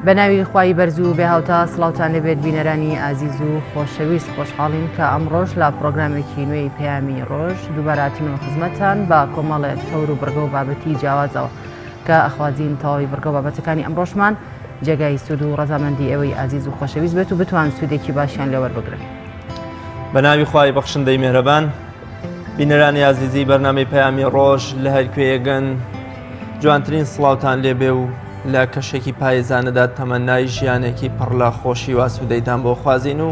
بە ناوی خوای بەرز و بێهاوتا سڵاوتان لێبێت بینەرانی ئازیز و خۆشەویست خۆشحاڵین کە ئەمڕۆژ لە پرۆگرامێکی نوێی پەیامی ڕۆژ دووباراتینەوە خزمەتتان بە کۆمەڵێک تەور و بڕگە و بابەتی جیاوازەوە کە ئەخوازین تەواوی بڕگە و بابەتەکانی ئەمڕۆشمان جێگای سوود و ڕەزامەندی ئێوەی ئازیز و خۆشەویست بێت و بتوان سوودێکی باشیان لێوەربگرن. بە ناوی خوای بەخشندەی مێهرەبان بینەرانی ئازیزی بەرنامەی پەیامی ڕۆژ لە هەر کوێیەگەن جوانترین سڵاوتان لێبێ و لە کەشێکی پایزانەدا تەمەنای ژیانێکی پڕ لە خۆشی و ئاسوودەیتان بۆ خوازین و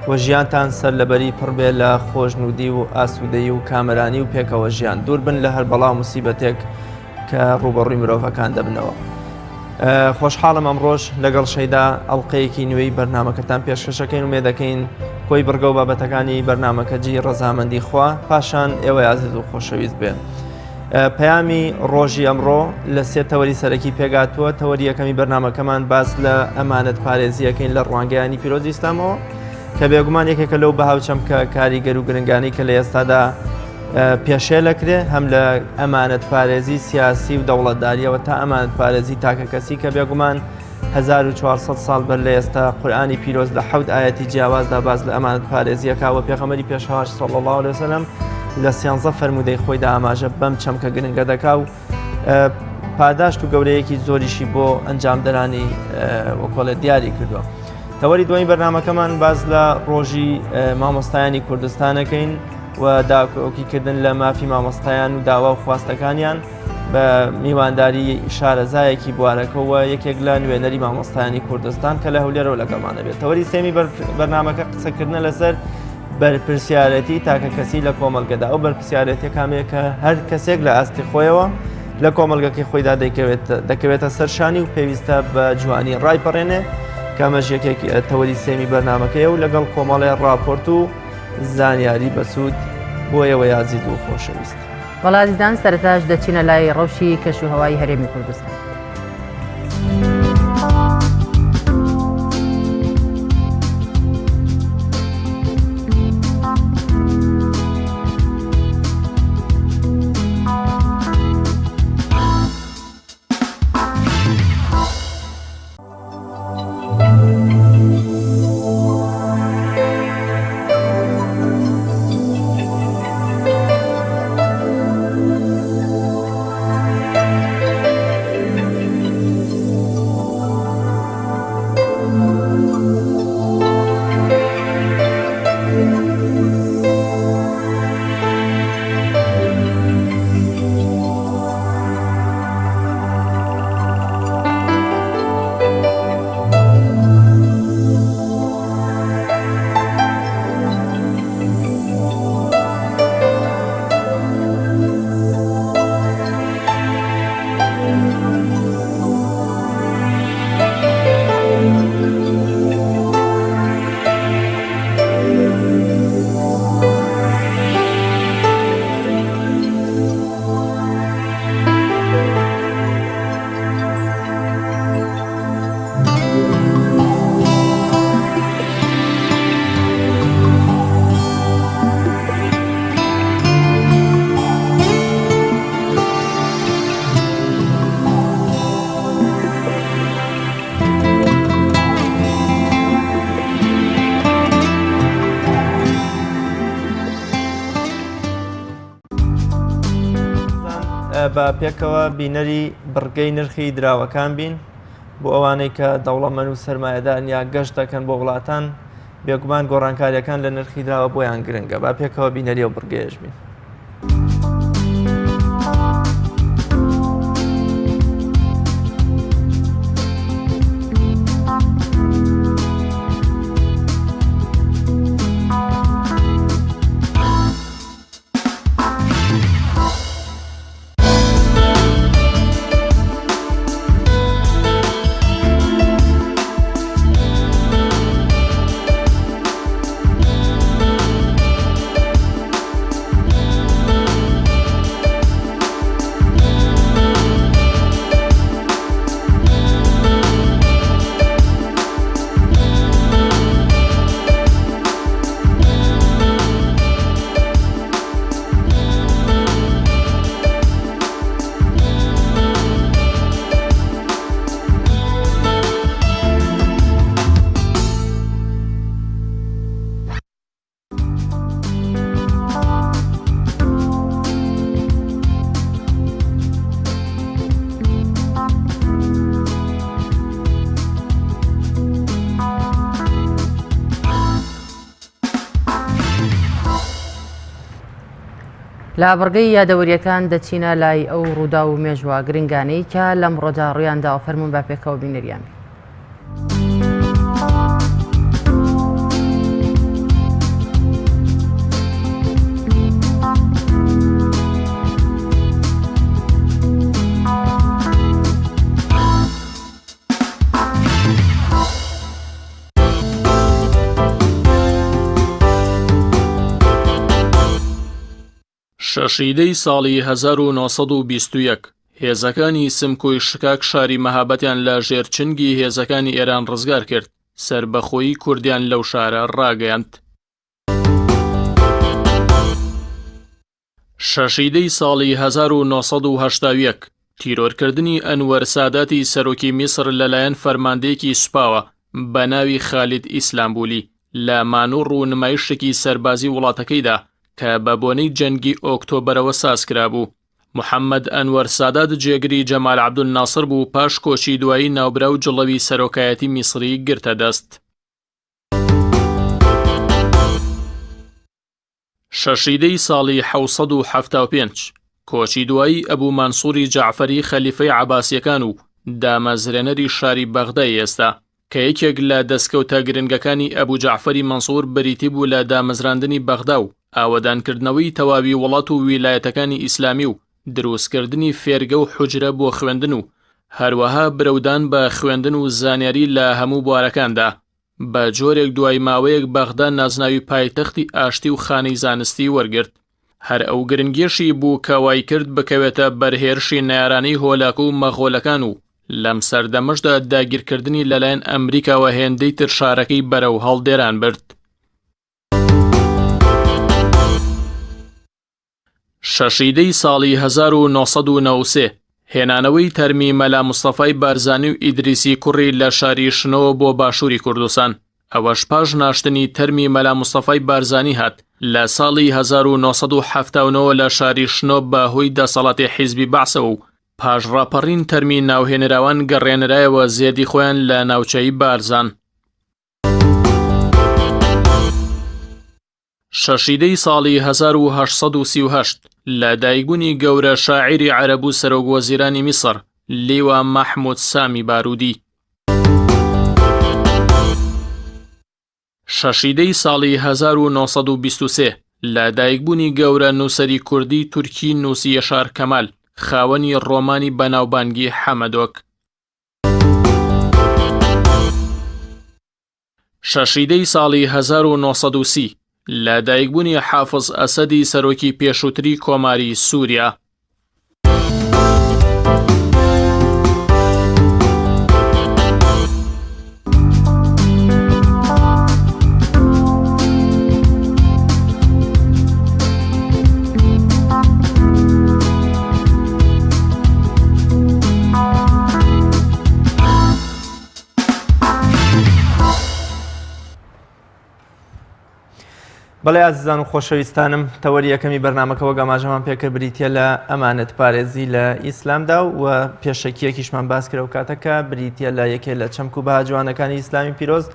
و ژیانتان سەر لەبەری پڕ بێ لە خۆشنودی و ئاسوودەی و کامەرانی و پێکەوە ژیان دوور بن لە هەر بەڵا موسیبەتێک کە ڕووبەڕووی مرۆڤەکان دەبنەوە. خۆشحاڵم ئەمڕۆژ لەگەڵ شەیدا ئەڵلقەیەکی نوێی بەرنمەکەتان پێشکەشەکەین و مێدەکەین کۆی بڕگە و بابەتەکانی بەرنمەکە جی ڕەزامەندی خوا پاشان ئێوەی ئازیز و خۆشەویست بێ. پەیامی ڕۆژی ئەمڕۆ لە سێ تەوەری سەرەکی پێگاتووە تەوەری یەکەمی بەرنمەکەمان باس لە ئەمانەت پارێزیەکەین لە ڕوانگەیانی پیرۆزی ئیسلامەوە کە بێگومان یەکێکە لەو بەها و چەمکە کاریگەر و گرنگانی کە لە ئێستادا پێشێلەکرێ هەم لە ئەمانەت پارێزی سیاسی و دەوڵەتداریەوە تا ئەمانەت پارێزی تاکەکەسی کە بێگومان 1400 ساڵ بەر لە ئێستا قورئانی پیرۆز لە حەوت ئایەتی جیاوازدا باس لە ئەمانەت پارێزیەکە و پێغەمبەری پێشەواش صلی الله علیه وسلم لە سیانزە فەرموودەی خۆیدا ئاماژە بەم چەمکە گرنگە دەکا و پاداشت و گەورەیەکی زۆریشی بۆ ئەنجامدەرانی وەکۆڵێ دیاری کردووە. تەوەری دوای بەرنمەکەمان باز لە ڕۆژی مامۆستایانی کوردستانەکەین و داکۆکیکردن لە مافی مامۆستایان و داوا و خواستەکانیان بە میوانداری شارەزایەکی بوارەکەەوە یەکێک لە نوێنەری مامۆستایانی کوردستان کە لە هەولێرەوە لەگەڵمانە بێت تەوەری سێمی بەرنمەکە قسەکردنە لەسەر بەرپرسیارەتی تاکە کەسی لە کۆمەلگەدا ئەو بەرپرسیارەتە کامەیە کە هەر کەسێک لە ئاستی خۆیەوە لە کۆمەلگەکەی خۆیدا دەکەوێت دەکەوێتە سەرشانی و پێویستە بە جوانی ڕایپەڕێنێ کامەش یەکێک تەوەری سێمی بەرنمەکەیە و لەگەڵ کۆمەڵێ ڕاپۆرت و زانیاری بەسوود بۆ ئێوەی ئازیز و خۆشەویست. بەڵێ ئازیزان سەرەتاش دەچینە لای ڕەوشی کەش و هەوای هەرێمی کوردستان. با پێکەوە بینەری بڕگەی نرخی دراوەکان بین بۆ ئەوانەی کە دەوڵەمەن و سەرمایەدارن یا گەشت دەکەن بۆ وڵاتان بێگومان گۆڕانکاریەکان لە نرخی دراوە بۆیان گرنگە با پێکەوە بینەری ئەو بڕگەیەش بین. لە بڕگەی یادەوەرییەکان دەچینە لای ئەو ڕووداو و مێژووە گرنگانەی کە لەمڕۆدا ڕوویانداوە، فەرموون با پێکەوە بینەریان بین. شەشی دەی ساڵی 1921 هێزەکانی سمکۆی شکاک شاری مەهابەتیان لە ژێر چنگی هێزەکانی ئێران ڕزگار کرد، سەربەخۆیی کوردیان لەو شارە ڕاگەیاند. شەشی دەی ساڵی 1981، تیرۆرکردنی ئەنوەر ساداتی سەرۆکی میسر لەلایەن فەرماندەیەکی سوپاوە بە ناوی خالید ئیسلامبولی لە مانۆڕ و نمایشێکی سەربازی وڵاتەکەیدا کە بە بۆنەی جەنگی ئۆکتۆبەرەوە سازکرابوو. محەمەد ئەنوەر سادات جێگری جەمال عەبدولناسر بوو پاش کۆچی دوایی ناوبراو جڵەوی سەرۆکایەتی میسری گرتە دەست. شەشی دەی ساڵی 775، کۆچی دوایی ئەبوو مەنسووری جەعفەری خەلیفەی عەباسییەکان و دامەزرێنەری شاری بەغدای ئێستا، کە یەکێک لە دەستکەوتە گرنگەکانی ئەبوو جەعفەری مەنسوور بریتی بوو لە دامەزراندنی بەغدا و ئاوەدانکردنەوەی تەواوی وڵات و ویلایەتەکانی ئیسلامی و دروستکردنی فێرگە و حوجرە بۆ خوێندن و هەروەها برەودان بە خوێندن و زانیاری لە هەموو بوارەکاندا. بە جۆرێک دوای ماوەیەک بەغدا نازناوی پایتەختی ئاشتی و خانەی زانستی وەرگرت. هەر ئەو گرنگیەشی بوو کە وایکرد بکەوێتە بەر هێرشی نەیارانەی هۆلاکو و مەغۆلەکان و لەم سەردەمەشدا داگیرکردنی لەلایەن ئەمریکاوە هێندەی تر شارەکەی بەرەو هەڵدێران برد. شەشی دەی ساڵی 1993، هێنانەوەی تەرمی مەلا مستەفای بارزانی و ئیدریسی کوڕی لە شاری شنۆوە بۆ باشووری کوردستان، ئەوەش پاش ناشتنی تەرمی مەلا مستەفای بارزانی هات لە ساڵی 1979 لە شاری شنۆ بە هۆی دەسەڵاتی حیزبی بەعسەوە و پاش ڕاپەڕین تەرمی ناوهێنراوان گەڕێنرایەوە زێدی خۆیان لە ناوچەی بارزان. شەشی دەی ساڵی 1838 لە دایکبوونی گەورە شاعیری عەرەب و سەرۆک وەزیرانی میسر لیوا مەحمود سامی بارودی. شەشی دەی ساڵی 1923 لە دایکبوونی گەورە نووسەری کوردی تورکی نووسی یەشار کەمال خاوەنی ڕۆمانی بەناوبانگی حەمەدۆک. شەشی دەی ساڵی 1930 لە دایکبوونی حافز ئەسەدی سەرۆکی پێشووتری کۆماری سووریا. بەڵێ ئازیزان و خۆشەویستانم تەوەری یەکەمی بەرنمەکە وەک ئاماژەمان پێکرد بریتە لە ئەمانەت پارێزی لە ئیسلامدا و پێشەکیەکیشمان باس کرا و کاتەکە بریتە لە یەکێ لە چەمک و بەها جوانەکانی ئیسلامی پیرۆز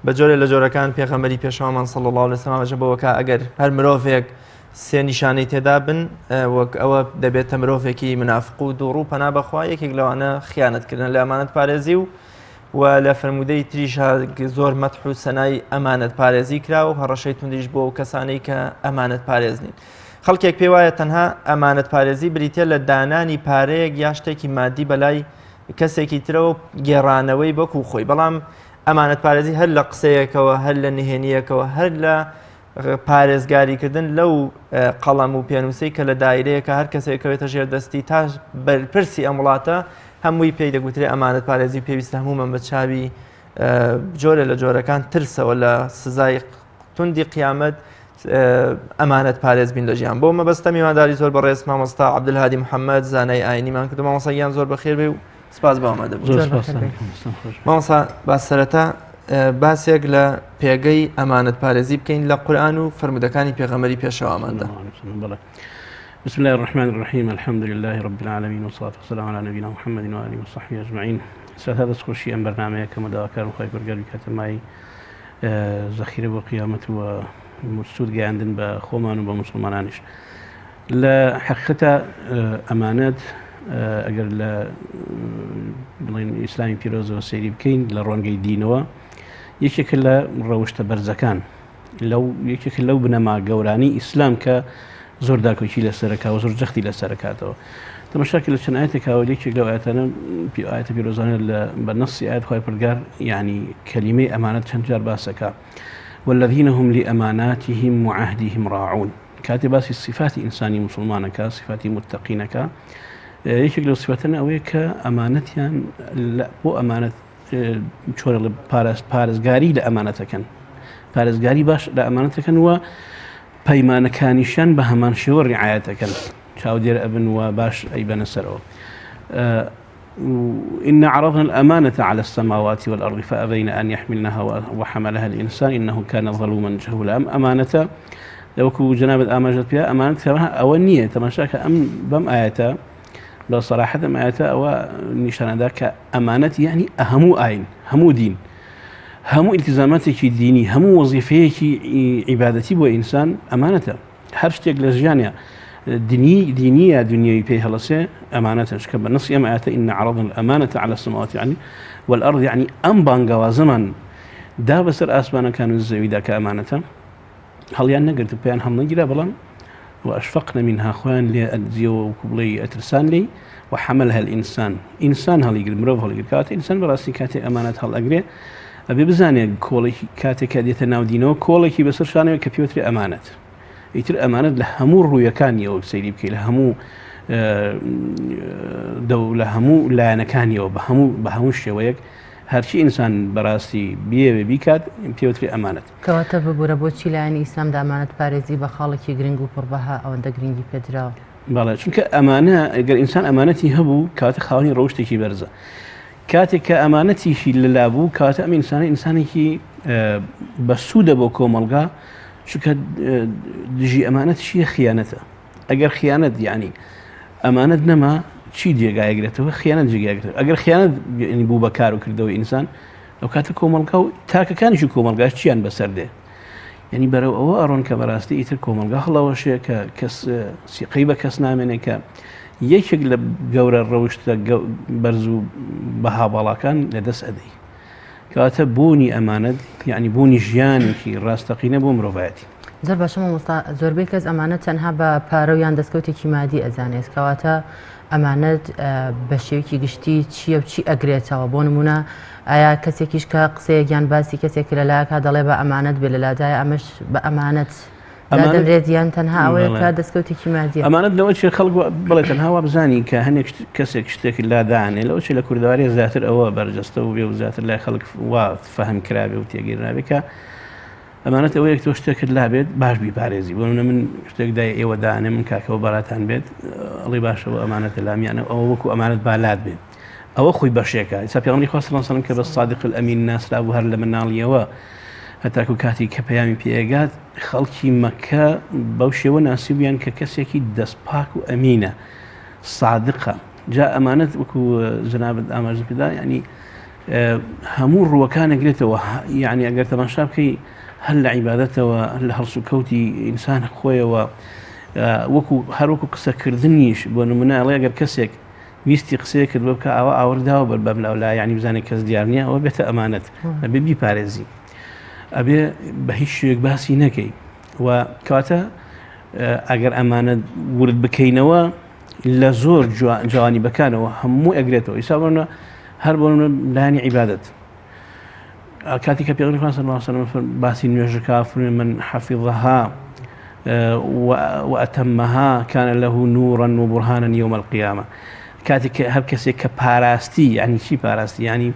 بە جۆرێ لە جۆرەکان پێغەمبەری پێشەوامان صلی الله علیه وسلم ئاماژە بەوەکە ئەگەر هەر مرۆڤێک سێ نیشانەی تێدا بن وەک ئەوە دەبێتە مرۆڤێکی منافق و دووڕوو پەنا بەخوا یەکێک لەوانە خیانەتکردن لە ئەمانەت پارێزی و و لە فەرموودەی تریش زۆر مەدح و سەنای ئەمانەت پارێزی کرا و هەڕەشەی توندیش بۆ ئەو کەسانەی کە ئەمانەت پارێز نین. خەڵکێک پێی وایە تەنها ئەمانەت پارێزی بریتە لە دانانی پارەیەک یا شتێکی مادی بەلای کەسێکی ترەوە گێڕانەوەی وەکو خۆی بەڵام ئەمانەت پارێزی هەر لە قسەیەکەوە هەر لە نهێنیەکەوە هەر لە پارێزگاریکردن لەو قەڵەم و پێنووسەی کە لە دایرەیەکە هەر کەسێک کەوێتە ژێر دەستی تا بەرپرسی ئەم وڵاتە هەمووی پێی دەگوترێ ئەمانەت پارێزی پێویستە هەموومان بە چاوی جۆرە لە جۆرەکان ترسەوە لە سزای توندی قیامەت ئەمانەت پارێز بین لە ژیان بۆ مەبەستە میوانداری زۆر بەڕێز مامۆستا عبدالهادی محەممەد زانای ئاینیمان کردو مامۆستا گیان زۆر بەخێر بێ و سپاس بۆ ئامادە بوون. مامۆستا با سەرەتا باسێک لە پێگەی ئەمانەت پارێزی بکەین لە قورآن و فەرمودەکانی پێغەمبەری پێشەواماندا. بسم الله الرحمن الرحیم الحمد لله رب العالمین والصلاة والسلام على نبینا محمد وآله وصحبه اجمعین سەرەتا دەستخۆشی ئەم بەرنامەیە کەمە داواکارم خوای پەروەردگار بیکاتە مای زەخیرە بۆ قیامەت و سوود گەیاندن بە خۆمان و بە موسڵمانانیش. لە حەقیقەتا ئەمانەت ئەگەر لە بڵێن ئیسلامی پیرۆزەوە سەیری بکەین لە ڕوانگەی دینەوە یەکێکە لە ڕەوشتە بەرزەکان لەو یەکێکە لەو بنەما گەورانی ئیسلام کە زۆر داکۆکی لەسەرەکە و زۆر جەختی لەسەرکاتەوە تەمەشاکە لە چەند ئاەتێکەوە یەکێک لەو ئاەتانە ئاەتە پیرۆزانە لە بە نەسی ئاەت خی پرگار یعنی کەلیمەی ئەمانەت چەند جار باسەکە والذین هم لأماناتهم وعهدهم راعون کاتێ باسی سیفاتی ئینسانی موسڵمانەکە سیفاتی متەقینەکە یەکێک لەو سیفاتانە ئەوەیە کە ئەمانەتیان بۆ ئەمانەت چۆن پارێز پارێزگاری لە ئەمانەتەکەن پارێزگاری باش لە ئەمانەتەکەن و پەیمانەکانیشیان بە هەمان شێوە ڕعاەتەکەن چاودێر ئەبن و باش ئەیبەنە سەرەوە. إن عرضنا الأمانة على السماوات والأرض فأبين أن يحملنها وحملها الإنسان إنه كان ظلوما جهولا. ئەم ئەمانەتە وەکو جەنابت ئاماژەت پێ ئەمانەت تەنها ئەوە نییە تەماشاکە ئەم بەم ئاەتە بە سەراحەت ئەم ئاەتە ئەوە نیشانەدا کە ئەمانەت یعنی هەموو ئاین هەموو دین هەموو ئیلتیزاماتێکی دینی هەموو وەزیفەیەکی عیبادەتی بۆ ئینسان ئەمانەتە. هەر شتێک لە ژیانیا دنی دینی یا دنیاوی پێی هەڵەسێ ئەمانەتە چکە بە نصی ئەم ئاەتە إن عرضنا الأمانة على السماوات يعني والأرض يعني ئەم بانگەوازەمان دا بەسەر ئاسمانەکان و زەویدا کە ئەمانەتە هەڵیان نەگرت و پێیان هەڵنەگیرا بەڵام وأشفقن منها خۆیان لێ ئەدزیەوە وەکو بڵێی ئەترسان لێی وحملها الإنسان ئینسان هەڵیگر مرۆڤ هەڵیگر کاتە ئینسان بەڕاستی کاتێ ئەمانەت هەڵئەگرێ ئەبێ بزانێت کۆڵێکی کاتێک کە دێتە ناو دینەوە کۆڵێکی بەسەر شانەوە کە پێوترێ ئەمانەت ئیتر ئەمانەت لە هەموو ڕوویەکانیەوە سەیری بکەی لە هەموو دەو لە هەموو لایەنەکانیەوە بە هەموو بە هەموو شێوەیەک هەرچی ئینسان بەڕاستی بیەوێ بیکات پێوترێ ئەمانەت. کەواتە ببورە بۆچی لایەنی ئیسلامدا ئەمانەت پارێزی بە خاڵێکی گرنگ و پڕبەها ئەوەندە گرنگی پێدراوە؟ بەڵێ چونکە ئەمانە گەر ئینسان ئەمانەتی هەبوو کاتە خاوەنی ڕەوشتێکی بەرزە کاتێک کە ئەمانەتیشی لەلا بوو کاتە ئەم ئینسانە ئینسانێکی بەسوودە بۆ کۆمەڵگا چونکە دژی ئەمانەت چییە خیانەتە ئەگەر خیانەت یعنی ئەمانەت نەما چی جێگایگرێتەوە خیانەت جێگاگرێت ئەگەر خیانەت بوو بە کار و کردەوە ئینسان ئەو کاتە کۆمەڵگا و تاکەکانیشی کۆمەڵگاش چیان بەسەر دێ یعنی بەرەو ئەوە ئەڕۆن کە بەڕاستی ئیتر کۆمەڵگا هەڵەوەشێ کە کەس سیقەی بە کەس نامێنێ کە یەکێک لە گەورە ڕەوشتە بەرز و بەها باڵاکان لە دەست ئەدەی کەواتە بوونی ئەمانەت یعنی بوونی ژیانێکی ڕاستەقینە بۆ مرۆڤایەتی. زۆر باشە مامۆستا زۆربەی کەس ئەمانەت تەنها بە پارە و یان دەستکەوتێکی مادی ئەزانێت کەواتە ئەمانەت بە شێوەیەکی گشتی چییە و چی ئەگرێتەوە بۆ نمونە ئایا کەسێکیش کە قسەیەک یان باسی کەسێک لە لایەکا دەڵێ بە ئەمانەت بێ لە لادایە ئەمەش بە ئەمانەت دادەنرێت یان تەنها ئەوەیە کە دەستکەوتێکی مادیە؟ ئەمانەت لەوە چێ خەڵک بڵێ تەنها وا بزانی کە هەنێک کەسێک شتێک لادانێ لەوە چێ لە کوردەواری زیاتر ئەوە بەرجەستە و بێ و زیاتر لای خەڵک وا فەهم کرابێ و تێگەیرابێ کە ئەمانەت ئەوەیە تۆ شتێکت لابێت باش بیپارێزی بۆ منە من شتێک دای ئێوە دانێ من کاکەوە بەراتان بێت ئەڵی باشەوە ئەمانەتە لامیانە ئەوە وەکو ئەمانەت بالات بێت ئەوە خۆی بەشێکە ئیسا پێغەمبەری خوا صلی اللە علیه و سلم کە بە صادق الامین ناسرا بوو هەر لە مناڵیەوە هەتاکو کاتی کە پەیامی پێگات خەڵکی مەکە بەو شێوە ناسیبوویان کە کەسێکی دەست پاک و ئەمینە صادقە جا ئەمانەت وەکو جەنابت ئاماژە پێدا یعنی هەموو ڕووەکان ئەگرێتەوە یعنی ئەگەر تەماشا بکەی هەر لە عیبادەتەوە هەر لە هەڵسوکەوتی ئینسان خۆیەوە وەکو هەروەکو قسەکردنیش بۆ نمونە ئەڵێ ئەگەر کەسێک ویستی قسەیە کرد بکە ئەوە ئاور داوە بەر بەم لاولا یعنی بزانێت کەس دیار نییە ئەوە بێتە ئەمانەت ئەبێ بیپارێزی ئەبێ بە هیچ شوێک باسی نەکەی و کەواتە ئەگەر ئەمانە ورد بکەینەوە لە زۆر جوانی بەکانەوە هەموو ئەگرێتەوە ئیسا بۆنە هەر بۆ لایەنی عیبادەت کاتی کە پێغەمبەری خوا صلی الله علیه و سلم باسی نوێژەکە فەرمی من حفظها وأتمها كان له نورا وبرهانا يوم القيامة کاتێک کە هەر کەسێک کە پاراستی یعنی چی پاراستی یعنی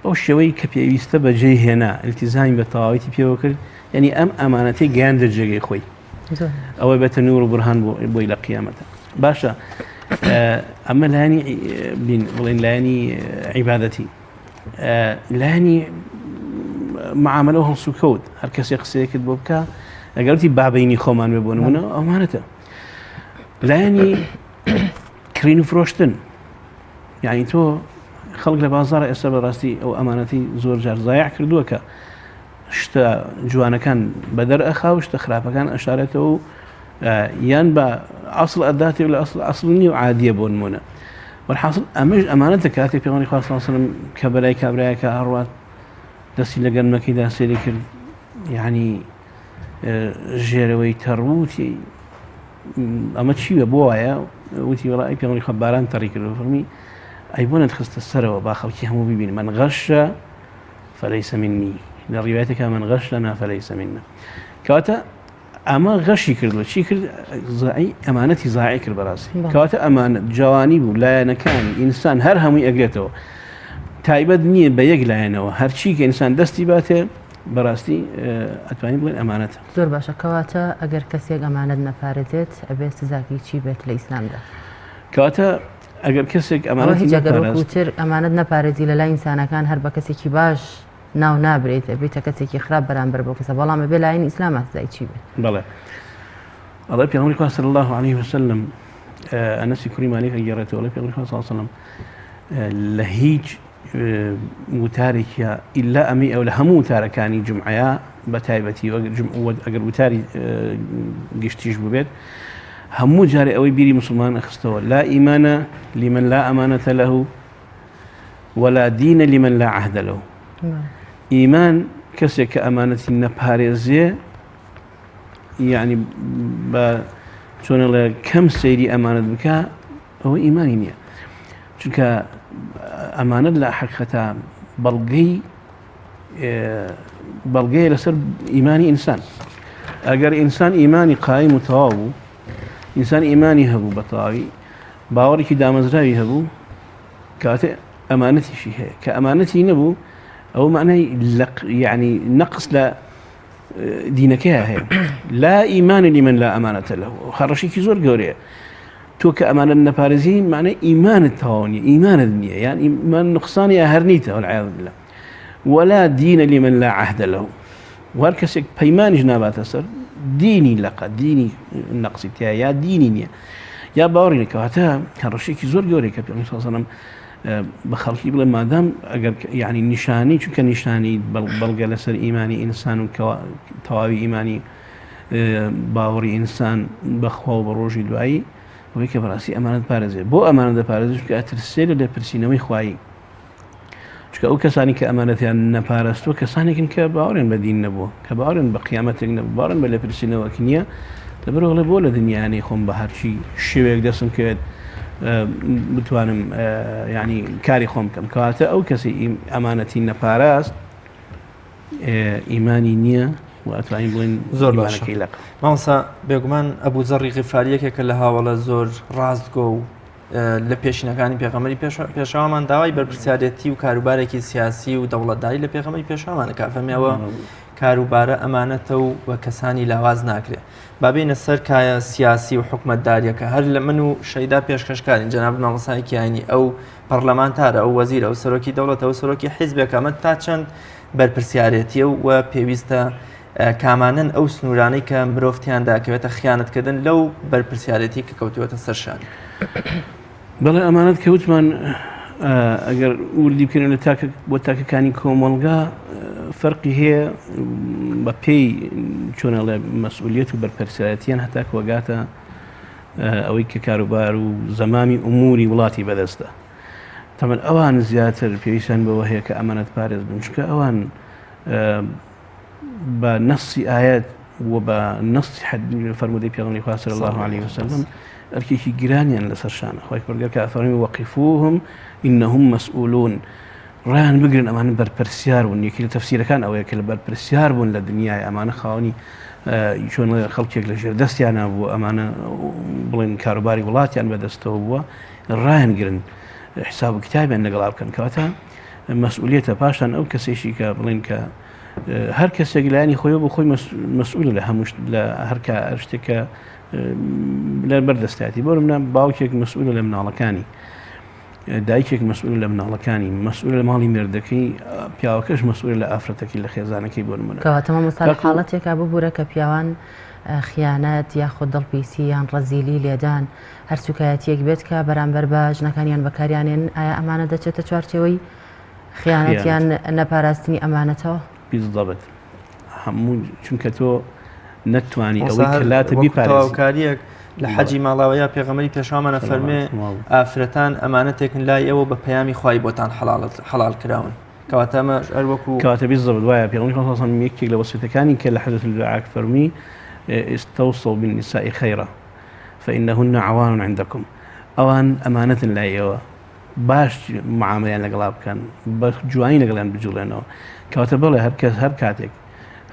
ئەو شێوەی کە پێویستە بەجێ هێنا التزامی بە تەواویتی پێوە کرد یعنی ئەم ئەمانەتەی گەیاندە جێگەی خۆی ئەوەی بێتە نور و برهان بۆی لە قیامەتە باشە ئەمە لایەنی بین بڵێن لایەنی عیبادەتی لایەنی معاملە و هەڵسوکەوت هەر کەسێک قسەیەکت بۆ بکە ئەگەرتی بابینی خۆمان بێ بۆ نمونە ئەمانەتە لایەنی کڕین و فرۆشتن یعنی تۆ خەڵک لە بازار ئێستا بەڕاستی ئەو ئەمانەتی زۆر جار زایع کردووە کە شتە جوانەکان بەدەر ئەخا و شتە خراپەکان ئەشارێتەوە و یان بە ئەسڵ ئەداتێ لە ئەسڵ ئەسڵ نیە و عادیە بۆ نمونە وەرحاصل ئەمەش ئەمانەتە کاتێک پێغەمبەری خوا صلی الله علیه و سلم کە بەلای کابرایەکە ئەڕوات دەستی لە گەنمەکەیدا سێری کرد یعنی ژێرەوەی تەڕووتی ئەمە چیوە بۆ وایە وتی وڵا ئەی پێغەمبەری خوا باران تەڕی کرد فەرمی ئەی بۆ نەتخستە سەرەوە با خەڵکی هەموو ببین من غەشە فليس مني لە ڕیوایەتەکە من غەشەنا فليس منا کەواتە ئەمە غەشی کردووە چی کرد زای ئەمانەتی زای کرد بەڕاستی کەواتە ئەمانەت جوانی بوو لایەنەکانی ئینسان هەر هەمووی ئەگرێتەوە تایبەت نییە بە یەک لایەنەوە هەرچی کە ئینسان دەستی باتێ بەڕاستی ئەتوانین بڵێن ئەمانەتە. زۆر باشە کەواتە ئەگەر کەسێک ئەمانەت نەپارێزێت ئەبێ سزاکەی چی بێت لە ئیسلامدا؟ کەواتە ئەگەر کەسێک ئەمانەتی هیچ ئەگەر وەکو تر ئەمانەت نەپارێزی لە لای ئینسانەکان هەر بە کەسێکی باش ناو نابرێیت ئەبیتە کەسێکی خراپ بەرامبەر بەو کەسە بەڵام ئەبێ لایەنی ئیسلاما سزای چی بێت؟ بەڵێ ئەڵێ پێغەمبەری خوا صلی الله علیه وسلم ئەنەسی کوڕی مالیک ئەگێڕێتەوە ئەڵێ پێغەمبەری خوا صلی الله علیه وسلم لە هیچ وتارێکیا ئیلا ئەمەی ئەو لە هەموو وتارەکانی جمعەیە بە تایبەتی ئەگەر وتاری گشتیش ببێت هەموو جارێ ئەوەی بیری مسلمان ئەخستەوە لا ئیمانە لمن لا ئەمانەتە له ولا دین لمن لا عهد له ئیمان کەسێک کە ئەمانەتی نەپارێزێ یعنی بە چۆنەڵێ کەم سەیری ئەمانەت بکە ئەوە ئیمانی نییە چونکە ئەمانەت لە حقیقەتە بەڵگەی بەڵگەیە لەسەر ئیمانی ئینسان ئەگەر ئینسان ئیمانی قایم و تەواو بوو ئینسان ئیمانی هەبوو بە تەواوی باوەڕێکی دامەزراوی هەبوو کاتێ ئەمانەتیشی هەیە کە ئەمانەتی نەبوو ئەو معنای لە یعنی نەقص لە دینەکەی هەیە لا ئیمان لمن لا ئەمانەتە لە هەڕەشێکی زۆر گەورەیە تۆ کە ئەمانەت نەپارێزی معنای ئیمانت تەواو نیە ئیمانت نییە یان ئیمان نقصان یا هەر نیتە والعیاذ بالله ولا دین لمن لا عهد له وهر کەسێک پەیمانیش ناباتە سەر دینی لەقە دینی نەقسی تیا یا دینی نییە یا باوەڕی نەکەواتە هەڕەشێکی زۆر گەورەی کە پێغەمبەر صلی الله علیه و سلم بە خەڵکی بڵێ مادام ئەگەر یعنی نیشانی چونکە نیشانی بەڵگە لەسەر ئیمانی ئینسان و تەواوی ئیمانی باوەڕی ئینسان بەخوا و بە ڕۆژی دوایی ئەوەی کە بەڕاستی ئەمانەت پارێزێ بۆ ئەمانە دەپارێزێت چونکە ئەترسێ لە لێپرسینەوەی خوایی چونکە ئەو کەسانی کە ئەمانەتیان نەپارستووە کەسانێکن کە باوەڕیان بە دین نەبووە کە باوەڕیان بە قیامەتێک نەبوو باوەڕیان بە لێپرسینەوەک نییە لەبەرئەوە ئەڵێ بۆ لە دنیانەی خۆم بە هەرچی شێوەیەک دەستم کەوێت بتوانم یعنی کاری خۆم بکەم کەواتە ئەو کەسی ئەمانەتی نەپاراست ئیمانی نییە و ئەتوانین بڵێن زۆر باشەکەی لەق مامۆستا بێگومان ئەبوو زەڕی غیفاری یەکێکە لە هاوڵە زۆر ڕاستگۆ و لە پێشینەکانی پێغەمبەری پێشەوامان داوای بەرپرسیارەتی و کاروبارێکی سیاسی و دەوڵەتداری لە پێغەمبەری پێشەوامان دەکات فەرمیەوە کاروبارە ئەمانەتە و بە کەسانی لاواز ناکرێ بابینە سەر کایە سیاسی و حکومەتداریەکە هەر لە من و شەیدا پێشکەشکارین جەناب مامۆستای کیانی ئەو پەرلەمانتارە ئەو وەزیرە ئەو سەرۆکی دەوڵەتە و سەرۆکی حیزبێک ئەمە تا چەند بەرپرسیارێتیە و پێویستە کامانەن ئەو سنوورانەی کە مرۆڤ تیاندا کەوێتە خیانەتکردن لەو بەرپرسیارێتی کە کەوتووەتە سەر شانی؟ بەڵێ ئەمانەت کە وتمان ئەگەر وردی بکەین لە تاکە بۆ تاکەکانی کۆمەڵگا فەرقی هەیە بە پێی چۆنەڵێ مەسئولیت و بەرپرسیارەتیان هەتا کۆگاتە ئەوەی کە کاروبار و زەمامی ئوموری وڵاتی بەدەستە تەمەن ئەوان زیاتر پێویستیان بەوە هەیە کە ئەمانەت پارێز بن چونکە ئەوان بە نەسی ئاەت و بە نەسی فەرمودەی پێغەمبەری خوا صلی الله علیه وسلم ئەرکێکی گرانیان لەسەر شانە خۆی پەرگەر کە فەرمی وەقیفوهم إنهم مسؤولون ڕایان بگرن ئەمانە بەرپرسیار بوون یەکی لە تەفسیرەکان ئەوەیە کە لە بەرپرسیار بوون لە دنیای ئەمانە خاوەنی چۆن خەڵکێک لە ژێر دەستیانە بوو ئەمانە بڵێن کاروباری وڵاتیان بەدەستەوە بووە ڕایان گرن حساب و کتابیان لەگەڵا بکەن کەواتە مەسئولیەتە پاشان ئەو کەسێکی کە بڵین کە هەر کەسێک لایەنی خۆی بۆ خۆی مەسئول لە هەموو لە هەر شتێک کە لە بەردەستایەتی بۆ منە باوکێک مەسئول لە مناڵەکانی دایکێک مەسئول لە مناڵەکانی مەسئول لە ماڵی مێردەکەی پیاوەکەش مەسئول لە ئافرەتەکەی لە خێزانەکەی بۆ نمونە کەواتە مامۆستا لە حاڵەتێکا ببورە کە پیاوان خیانەت یاخود دڵپیسی یان ڕەزیلی لێدان هەر سوکایەتیەک بێت کە بەرامبەر بە ژنەکانیان بەکاریانێن ئایا ئەمانە دەچێتە چوارچێوەی خیانەت یان نەپاراستنی ئەمانەتەوە؟ بالضبط هەموو چونکە تۆ نەتوانی ئەوەی کە لاتە بیپارێزی. تەواوکاریەک لە حەجی ماڵاوەیە پێغەمبەری پێشەوامانە فەرمێ ئافرەتان ئەمانەتێکن لای ئێوە بە پەیامی خوای بۆتان حەڵال کراون کەواتە ئەمەش هەر وەکو کەواتە بالضبط وایە پێغەمبەری خوا صلی الله علیه و سلم یەکێک لە وەسیەتەکانی کە لە حجة الوداع فەرمی استوصوا بالنساء خيرا فإنهن عوان عندكم ئەوان ئەمانەتن لای ئێوە باش معامەلەیان لەگەڵا بکەن بە جوانی لەگەڵیان بجوڵێنەوە کەواتە بەڵێ هەر کەس هەر کاتێک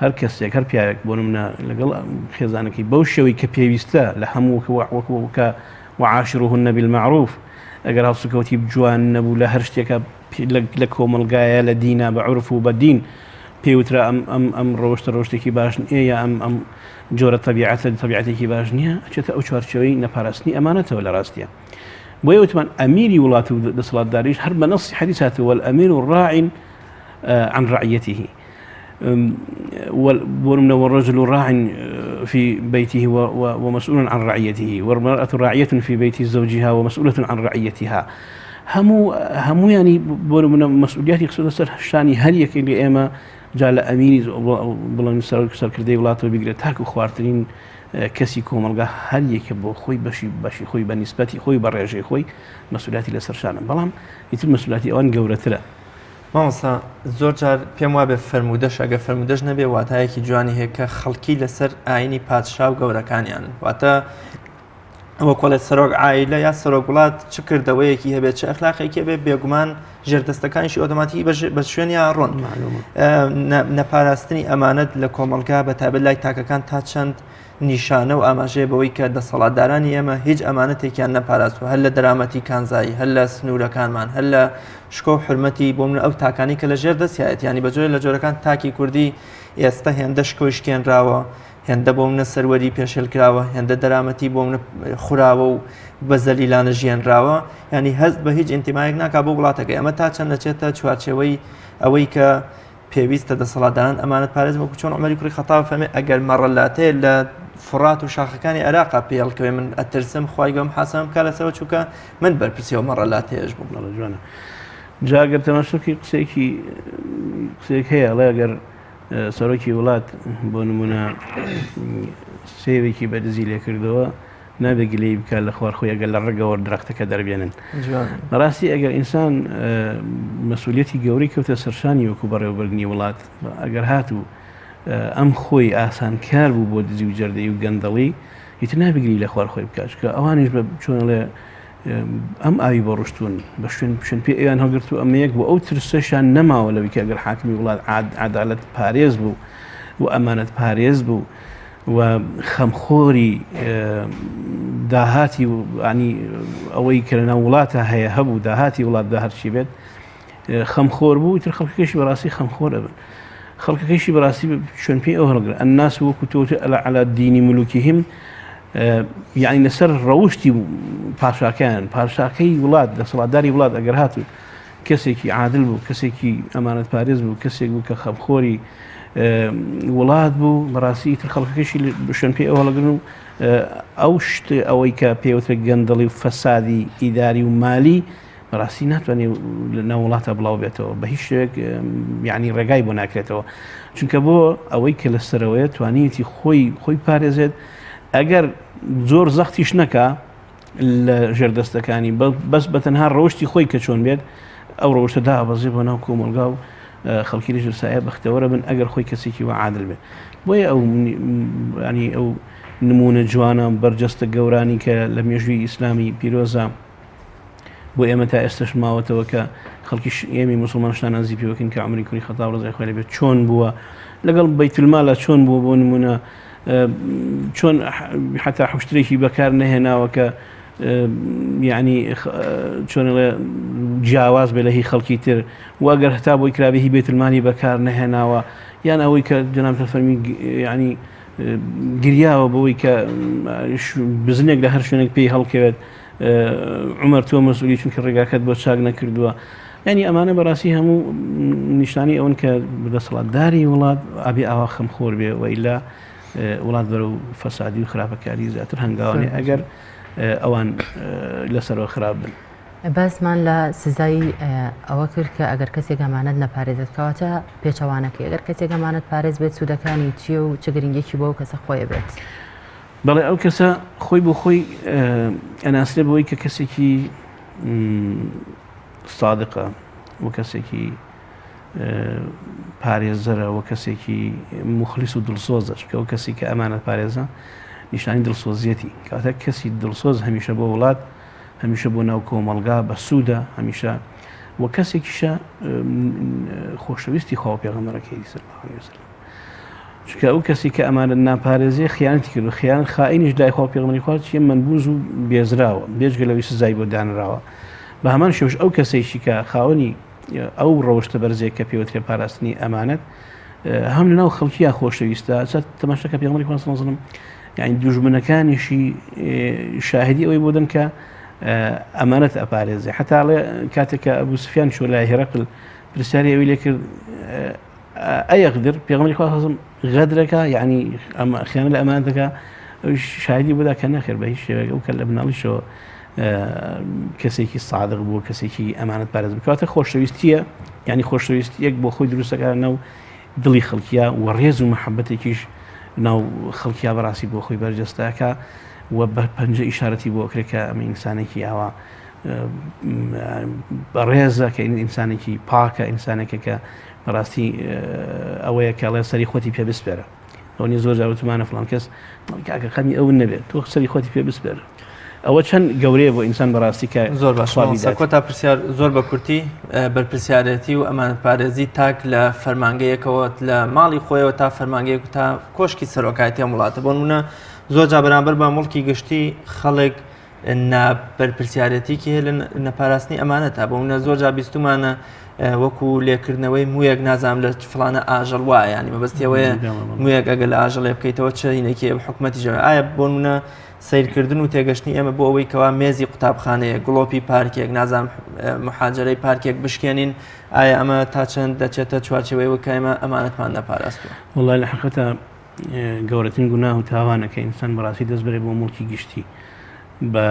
هەر کەسێک هەر پیاوێک بۆ نمونە لەگەڵ خێزانەکەی بەو شێوەی کە پێویستە لە هەموو وەکو کە وعاشروهن بالمعروف ئەگەر هەڵسوکەوتی جوان نەبوو لە هەر شتێکە لە کۆمەڵگایە لە دینا بە عورف و بە دین پێوترا ئەم ئەم ئەم ڕەوشتە ڕەوشتێکی باش نییە یا ئەم ئەم جۆرە تەبیعەتە تەبیعەتێکی باش نییە ئەچێتە ئەو چوارچێوەی نەپاراستنی ئەمانەتەوە لە ڕاستیە بۆیە وتمان ئەمیری وڵات و دەسەڵاتداریش هەر بە نەسی حەدیث هاتووە والامیر راع عن رعيته بۆ نمونە والرجل راع في بيته ومسؤول عن رعيته والمرأة راعية في بيت زوجها ومسؤولة عن رعيتها هەموو هەمویانی بۆ نمونە مەسئولیاتی خستۆتە سەر شانی هەر یەکێک لە ئێمە جا لە ئەمیری بڵێن سەرۆک سەرکردەی وڵاتەوە بیگرێت تاکو خوارترین کەسی کۆمەڵگا هەر یەکە بۆ خۆی بەشی بەشی خۆی بە نیسبەتی خۆی بە ڕێژەی خۆی مەسولاتی لەسەر شانە بەڵام ئیتر مەسولاتی ئەوان گەورەترە. مامۆستا زۆر جار پێم وابێ فەرموودەش ئەگەر فەرموودەش نەبێ واتایەکی جوانی هەیە کە خەڵکی لەسەر ئاینی پادشا و گەورەکانیانن واتە وەکۆڵێت سەرۆک عیلە یا سەرۆک وڵات چ کردەوەیەکی هەبێت چ ئەخلاقێکی هەبێ بێگومان ژێردەستەکانیشی ئۆتۆماتیکی بە شوێنیان ڕۆن نەپاراستنی ئەمانەت لە کۆمەڵگا بە تایبەت لای تاکەکان تا چەند نیشانە و ئاماژەیە بەوەی کە دەسەڵاتدارانی ئێمە هیچ ئەمانەتێکیان نەپاراستوە هەر لە دەرامەتی کانزایی هەر لە سنوورەکانمان هەر لە شکۆ و حرمەتی بۆ من ئەو تاکانی کە لە ژێر دەستیایەتی ینی بە جۆرە لە جۆرەکان تاکی کوردی ئێستا هێندە شکۆی شکێنراوە هێندە بۆ منە سەروەری پێشێل کراوە هێندە دەرامەتی بۆ منە خوراوە و بە زەلیلانە ژیانراوە ینی هەست بە هیچ ئینتیمایەک ناکا بۆ وڵاتەکەی ئەمە تا چەند دەچێتە چوارچێوەی ئەوەی کە پێویستە دەسەڵاتداران ئەمانەت پارێز وەکو چۆن عمەری کوڕی خەتاب فەرمی ئەگەر مەڕەلاتێ لە فڕات و شاخەکانی عێراقا پێڵکەوێ من ئەترسم خوای گەورە محاسبەم بکا لەسەرەوە چونکە من بەرپرسی ئەو مەڕەلاتەیەش بووم. بەڵێ جوانە جا گەر تەماشا بکەی قسەیەکی قسەیەک هەیە ئەڵێ ئەگەر سەرۆکی وڵات بۆ نمونە سێوێکی بە دزی لێکردەوە نابێ گلەیی بکات لە خوار خۆی ئەگەر لە ڕەگەوە درەختەکە دەربێنن. بەڕاستی ئەگەر ئینسان مەسئولیەتی گەورەی کەوتە سەرشانی وەکو بەڕێوەبردنی وڵات ئەگەر هاتوو ئەم خۆی ئاسانکار بوو بۆ دزی و جەردەی و گەندەڵی ئیتر نابگری لە خوار خۆی بکات چونکە ئەوانیش بە چۆنڵێ ئەم ئاوی بۆ ڕشتون بە شوێن شوێن پێ ئەویان هەڵگرت و ئەمە یەک بۆ ئەو ترسەشان نەماوە لەوەی کە ئەگەر حاکمی وڵات عادالەت پارێز بوو و ئەمانەت پارێز بوو و خەمخۆری داهاتی ینی ئەوەی کە لەناو وڵاتە هەیە هەبوو داهاتی وڵاتدا هەرچی بێت خەمخۆر بوو تر خەڵکەکەشی بەڕاستی خەمخۆر ئەبن خەڵکەکەشی بەڕاستی شوێن پێی ئەو هەڵگر الناس وەکو تۆ على دین ملوکهم یعنی لەسەر ڕەوشی پاشاکان پاشاکەی وڵات دەسەڵاتداری وڵات ئەگەر هاتوو کەسێکی عادل بوو کەسێکی ئەمانەت پارێز بوو کەسێک بوو کە خەمخۆری وڵات بوو بەڕاستی ئیتر خەڵکەکەشی شوێن پێی ئەو هەڵەگرن و ئەو شت ئەوەی کە پێوترە گەندەڵی و فەسادی ئیداری و مالی بەڕاستی ناتوانێت لە ناو وڵاتە بڵاو بێتەوە بە هیچ شێوەیەک یعنی ڕێگای بۆ ناکرێتەوە چونکە بۆ ئەوەی کە لە سەرەوەیە توانیەتی خۆی خۆی پارێزێت ئەگەر زۆر زەختیش نەکا لە ژێردەستەکانی بەس بە تەنها ڕەوشتی خۆی کە چۆن بێت ئەو ڕەوشتە دابەزێ بۆ ناو کۆمەڵگا و خەڵکی لە ژێر سایە بەختەوەرە بن ئەگەر خۆی کەسێکی وا عادل بێت بۆیە ئەو ینی ئەو نمونە جوانە بەرجەستە گەورانی کە لە مێژووی ئیسلامی پیرۆزە بۆ ئێمە تا ئێستش ماوەتەوە کە خەڵکی ئێمی مسلمان شانازی پێوەکەین کە عومەری کوڕی خەتاب ڕزای خوای لێبێت چۆن بووە لەگەڵ بەیتولمالە چۆن بووە بۆ نمونە چۆن حتا حشترێکی بەکار نەهێناوە کە یعنی چۆن جیاواز بێ لە هی خەڵکی تر و ئەگەر هەتا بۆی کرابێ هی بێتلمانی بەکار نەهێناوە یان ئەوەی کە جەناب فەرمی ینی گریاوە بەوەی کە بزنێک لە هەر شوێنێک پێی هەڵکەوێت عمر تۆ مەسئولی چونکە ڕێگاکەت بۆ چاک نەکردووە ینی ئەمانە بەڕاستی هەموو نیشانی ئەوەن کە دەسەڵاتداری وڵات ئابێ ئاوا خەمخۆر بێ و ئیلا وڵات بەرەو فەسادی و خراپەکاری زیاتر هەنگاوانێ ئەگەر ئەوان لەسەرەوە خراپ بن. باسمان لە سزای ئەوە کرد کە ئەگەر کەسێک ئەمانەت نەپارێزێت کەواتە پێچەوانەکەی ئەگەر کەسێک ئەمانەت پارێز بێت سوودەکانی چییە و چ گرنگێکی بۆ ئەو کەسە خۆی بێت؟ بەڵێ ئەو کەسە خۆی بۆ خۆی ئەناسرێ بەوەی کە کەسێکی سادقە و کەسێکی پارێزەرە و کەسێکی مخلیس و دڵسۆزە چونکە ئەو کەسی کە ئەمانەت پارێزە نیشانی دڵسۆزیەتی کاتە کەسی دڵسۆز هەمیشە بۆ وڵات هەمیشە بۆ ناو کۆمەڵگا بە سوودە هەمیشە و کەسێکیشە خۆشەویستی خوا و پێغەمبەرەکەی صلی الله علیه وسلم چونکە ئەو کەسی کە ئەمانەت ناپارێزێ خیانەتی کردو خیانەت خائینیش لای خوا و پێغەمبەری خوا چیە مەنبوز و بێزراوە بێجگە لەوەی سزای بۆ دانراوە بە هەمان شێوەش ئەو کەسێکی کە خاوەنی ئەو ڕەوشتە بەرزێک کە پێوترێ پاراستنی ئەمانەت هەم لەناو خەڵکییا خۆشەویستە تەماشاکە پێغەمبەری خوا صلی الله علیه وسلم یعنی دوژمنەکانیشی شاهدی ئەوەی بۆ دەن کە ئەمانەت ئەپارێزێ حتا کاتێک کە ئەبوو سفیان چوە لای هێرەقل پرسیاری ئەوی لێ کرد ئەیەقدر پێغەمبەری خوا صلی غەدرەکە یعنی ئەمە خیانەت لە ئەمانەت دەکا ئەویش شاهدی بۆدا کە نەخێر بە هیچ شێوەیەک ئەو کە لە مناڵیشەوە کەسێکی سادق بووە کەسێکی ئەمانەت پارێز بکاتە خۆشەویستیە یعنی خۆشەویستیەک بۆ خۆی دروستەکە ناو دڵی خەڵکیە و ڕێز و محەبەتێکیش ناو خەڵکیا بەڕاستی بۆ خۆی بەرجەستەکە و بە پەنجە ئیشارەتی بۆ ئەکرێت کە ئەمە ئینسانێکی ئاوا بەڕێزە کە ئینسانێکی پاکە ئینسانێکە کە بەڕاستی ئەوەیە کە ئەڵێ سەری خۆتی پێ بسپێرە ئەوە نیە زۆر جار وتمانە فڵان کەس کاکە خەمی ئەو نەبێت تۆ سەری خۆتی پێ بسپێرە ئەوە چەند گەورەیە بۆ ئینسان بەڕاستی کە زۆر باش کۆتا پرسیار زۆر بە کورتی بەرپرسیارەتی و ئەمانەت پارێزی تاک لە فەرمانگەیەکەوە لە ماڵی خۆیەوە تا فەرمانگەیەک تا کۆشکی سەرۆکایەتی ئەم وڵاتە بۆ نمونە زۆر جا بەرامبەر بە موڵکی گشتی خەڵک نابەرپرسیارەتیکی هەیە لە نەپاراستنی ئەمانەتە بۆ منە زۆر جا بیستومانە وەکو لێکردنەوەی مویەک نازانم لە فلانە ئاژەڵ وایە ینی مەبەستیەوەیە مویەک ئەگەر لە ئاژەڵێ بکەیتەوە چینێکی حکوومەتی ژە ئایا بۆ منە سیرکردن و تێگەشتنی ئێمە بۆ ئەوەی کەوا مێزی قوتابخانەیە گڵۆپی پارکێک نازانم محاجرەی پارکێک بشکێنین ئایا ئەمە تا چەند دەچێتە چوارچێوەی وەک ئێمە ئەمانەتمان نەپاراستوە وڵای لە حقەتە گەورەترین گوناه و تاوانە کە ئینسان بەڕاستی دەست بەرێ بۆ موڵکی گشتی بە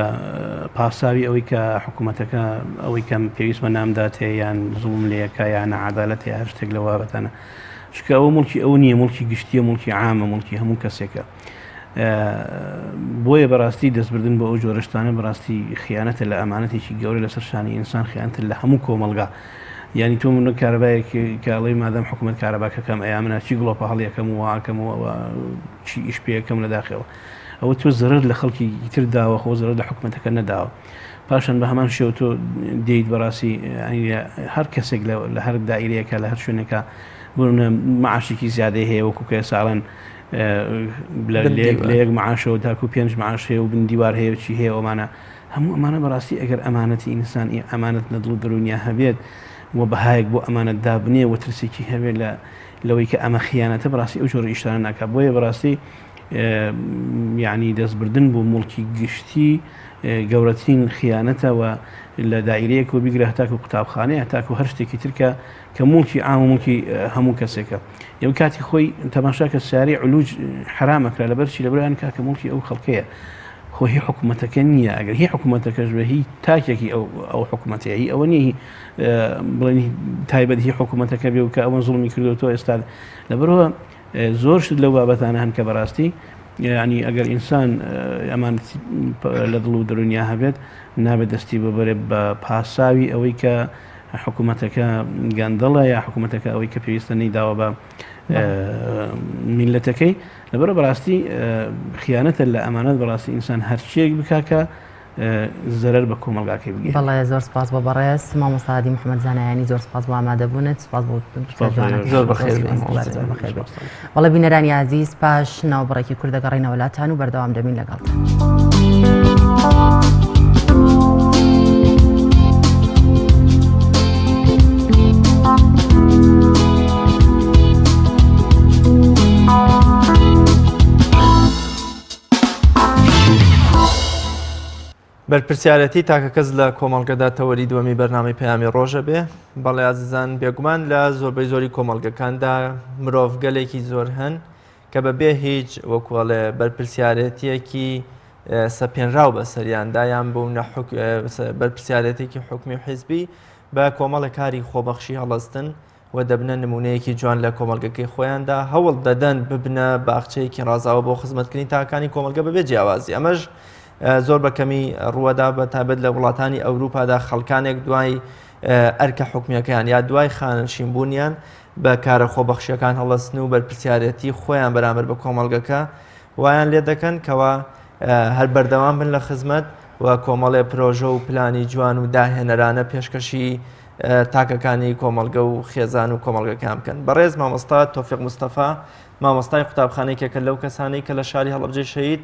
پاساوی ئەوەی کە حکوومەتەکە ئەوەی کەم پێویستمە نامداتێ یان زوڵم لەکە یان عادالەت هەر شتێک لە بابەتانە چکە ئەوە موڵکی ئەو نییە موڵکی گشتیە موڵکی عامە موڵکی هەموو کەسێکە بۆیە بەڕاستی دەستبردن بۆ ئەو جۆرەشتانە بەڕاستی خیانەتە لە ئەمانەتێکی گەورە لەسەر شانی ئینسان خیانەتە لە هەموو کۆمەڵگا یانی تۆ من کارەبایەک کە ئەڵێی مادەم حکوومەت کارەباکە کەم ئەیا منە چی گڵۆپە هەڵیەکەم و واکەم و چی ئیش پێەکەم لە داخەوە ئەوە تۆ زەرەر لە خەڵکی تر داوە خۆ زەرەر لە حکوومەتەکە نەداوە پاشان بە هەمان شێوە تۆ دێیت بەڕاستی هەر کەسێک لە هەر دایرەیەکە لە هەر شوێنێکە بۆ معاشێکی زیادەی هەیە وەکو کە ساڵەن لە یەک معاشەوە تاکو پێنج معاش هەیە و بن دیوار هەیە و چی هەیە ئەومانە هەموو ئەمانە بەڕاستی ئەگەر ئەمانەتی ئینسان ی ئەمانەت لە دڵ و دەروونیا هەبێت و بەهایەک بۆ ئەمانەت دابنێ و ترسێکی هەبێت لە لەوەی کە ئەمە خیانەتە بەڕاستی ئەو جۆرە ئیشتانە ناکات بۆیە بەڕاستی یعنی دەستبردن بۆ موڵکی گشتی گەورەترین خیانەتە و لە دایرەیەک و بیگرە هەتاکو قوتابخانەیە هەتاکو هەر شتێکی ترکە کە موڵکی عام و موڵکی هەموو کەسێکە یەو کاتی خۆی تەماشا کە سیارەی علوج حرامەکرا لەبەر چی لەبەران کاکە موڵکی ئەو خەڵکەیە خۆ هی حکوومەتەکە نییە ئەگەر هی حکوومەتەکەش بە هی تاکێکی ئەو ئەو حکوومەتەیە هی ئەوە نییە بڵێن تایبەت هی حکوومەتەکە بێ و کە ئەوە زوڵمی کردوەوە ئێستا لەبەرەوە زۆر شت لەو بابەتانە هەن کە بەڕاستی یعنی ئەگەر ئینسان ئەمان لە دڵ و دەرونیا هەبێت نابێت دەستی ببرێت بە پاساوی ئەوەی کە حکوومەتەکە گەندەڵە یا حکوومەتەکە ئەوەی کە پێویستە نەیداوە بە میلەتەکەی لەبەرە بەڕاستی خیانەتە لە ئەمانەت بەڕاستی ئینسان هەرچیەک بکا کە زەرەر بە کۆمەڵگاکەی بگەیەنێت. بەڵێ زۆر سپاس بۆ بەڕێز مامۆستا هادی محمد زانایانی زۆر سپاس بۆ ئامادەبوونت سپاس بۆ زۆر بەخێر بێن. زۆر بەخێر بێن. بەڵێ بینەرانی ئازیز پاش ناوبڕێکی کورت دەگەڕێینەوە لاتان و بەردەوام دەبین لەگەڵتان. بەرپرسیارەتی تاکەکەس لە کۆمەڵگەدا تەوەری دووەمی بەرنامەی پەیامی ڕۆژە بێ بەڵێ ئازیزان بێگومان لە زۆربەی زۆری کۆمەڵگەکاندا مرۆڤگەلێکی زۆر هەن کە بە بێ هیچ وەکوڵێ بەرپرسیارەتیەکی سەپێنراو بەسەریاندا یان بوونە بەرپرسیارێتێکی حکومی و حیزبی بە کۆمەڵە کاری خۆبەخشی هەڵستن و دەبنە نمونەیەکی جوان لە کۆمەڵگەکەی خۆیاندا هەوڵ دەدەن ببنە باخچەیەکی ڕازاوە بۆ خزمەتکردنی تاکانی کۆمەڵگە بەبێ جیاوازی ئەمەش زۆر بە کەمی ڕووەدا بە تابەت لە وڵاتانی ئەوروپادا خەڵکانێک دوای ئەرکە حکومیەکەیان یا دوای خانەنشین بوونیان بە کارە خۆبەخشیەکان هەڵەسن و بەرپرسیارەتی خۆیان بەرامبەر بە کۆمەڵگەکە وایان لێ دەکەن کەوا هەر بەردەوام بن لە خزمەت و کۆمەڵێ پرۆژە و پلانی جوان و داهێنەرانە پێشکەشی تاکەکانی کۆمەڵگە و خێزان و کۆمەڵگەکان بکەن. بەڕێز مامۆستا تۆفیق مستەفا مامۆستای قوتابخانەیەکێکە لەو کەسانەی کە لە شاری هەڵەبجەی شەهید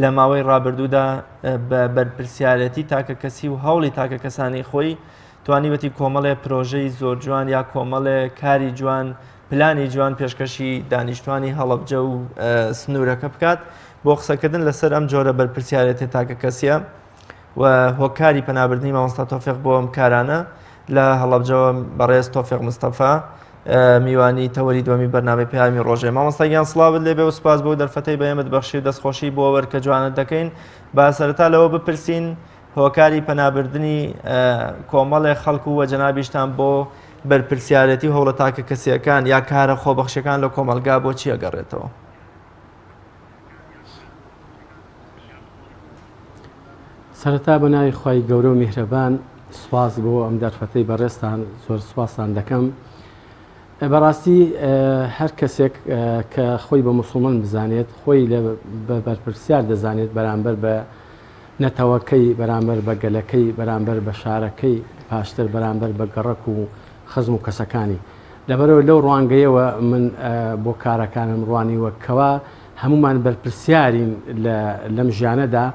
لە ماوەی ڕابردوودا بە بەرپرسیارەتی تاکە کەسی و هەوڵی تاکە کەسانی خۆی توانیوەتی کۆمەڵێ پرۆژەی زۆر جوان یا کۆمەڵێ کاری جوان پلانی جوان پێشکەشی دانیشتوانی هەڵەبجە و سنوورەکە بکات بۆ قسەکردن لەسەر ئەم جۆرە بەرپرسیارەتی تاکە کەسیە و هۆکاری پەنابردنی مامۆستا تۆفیق بۆ ئەم کارانە لە هەڵەبجەوە بەڕێز تۆفیق مستەفا میوانی تەوەری دووەمی بەرنامەی پەیامی ڕۆژێ مامۆستا گیان سڵاوت لێبێ و سپاس بۆ دەرفەتەی بە ئێمەت بەخشی و دەستخۆشی بۆ وەرکە جوانت دەکەین با سەرەتا لەوە بپرسین هۆکاری پەنابردنی کۆمەڵێ خەڵک و جەنابیشتان بۆ بەرپرسیارەتی و هەوڵە تاکە کەسیەکان یا کارە خۆبەخشەکان لە کۆمەڵگا بۆ چیە گەڕێتەوە؟ سەرەتا بە ناوی خوای گەورە و میهرەبان سوپاس بۆ ئەم دەرفەتەی بەڕێزتان زۆر سوپاستان دەکەم. بەڕاستی هەر کەسێک کە خۆی بە موسڵمان بزانێت خۆی لە بە بەرپرسیار دەزانێت بەرامبەر بە نەتەوەکەی بەرامبەر بە گەلەکەی بەرامبەر بە شارەکەی پاشتر بەرامبەر بە گەڕەک و خزم و کەسەکانی لەبەرئەوە لەو ڕوانگەیەوە من بۆ کارەکانم ڕوانیوە کەوا هەموومان بەرپرسیارین لەم ژیانەدا،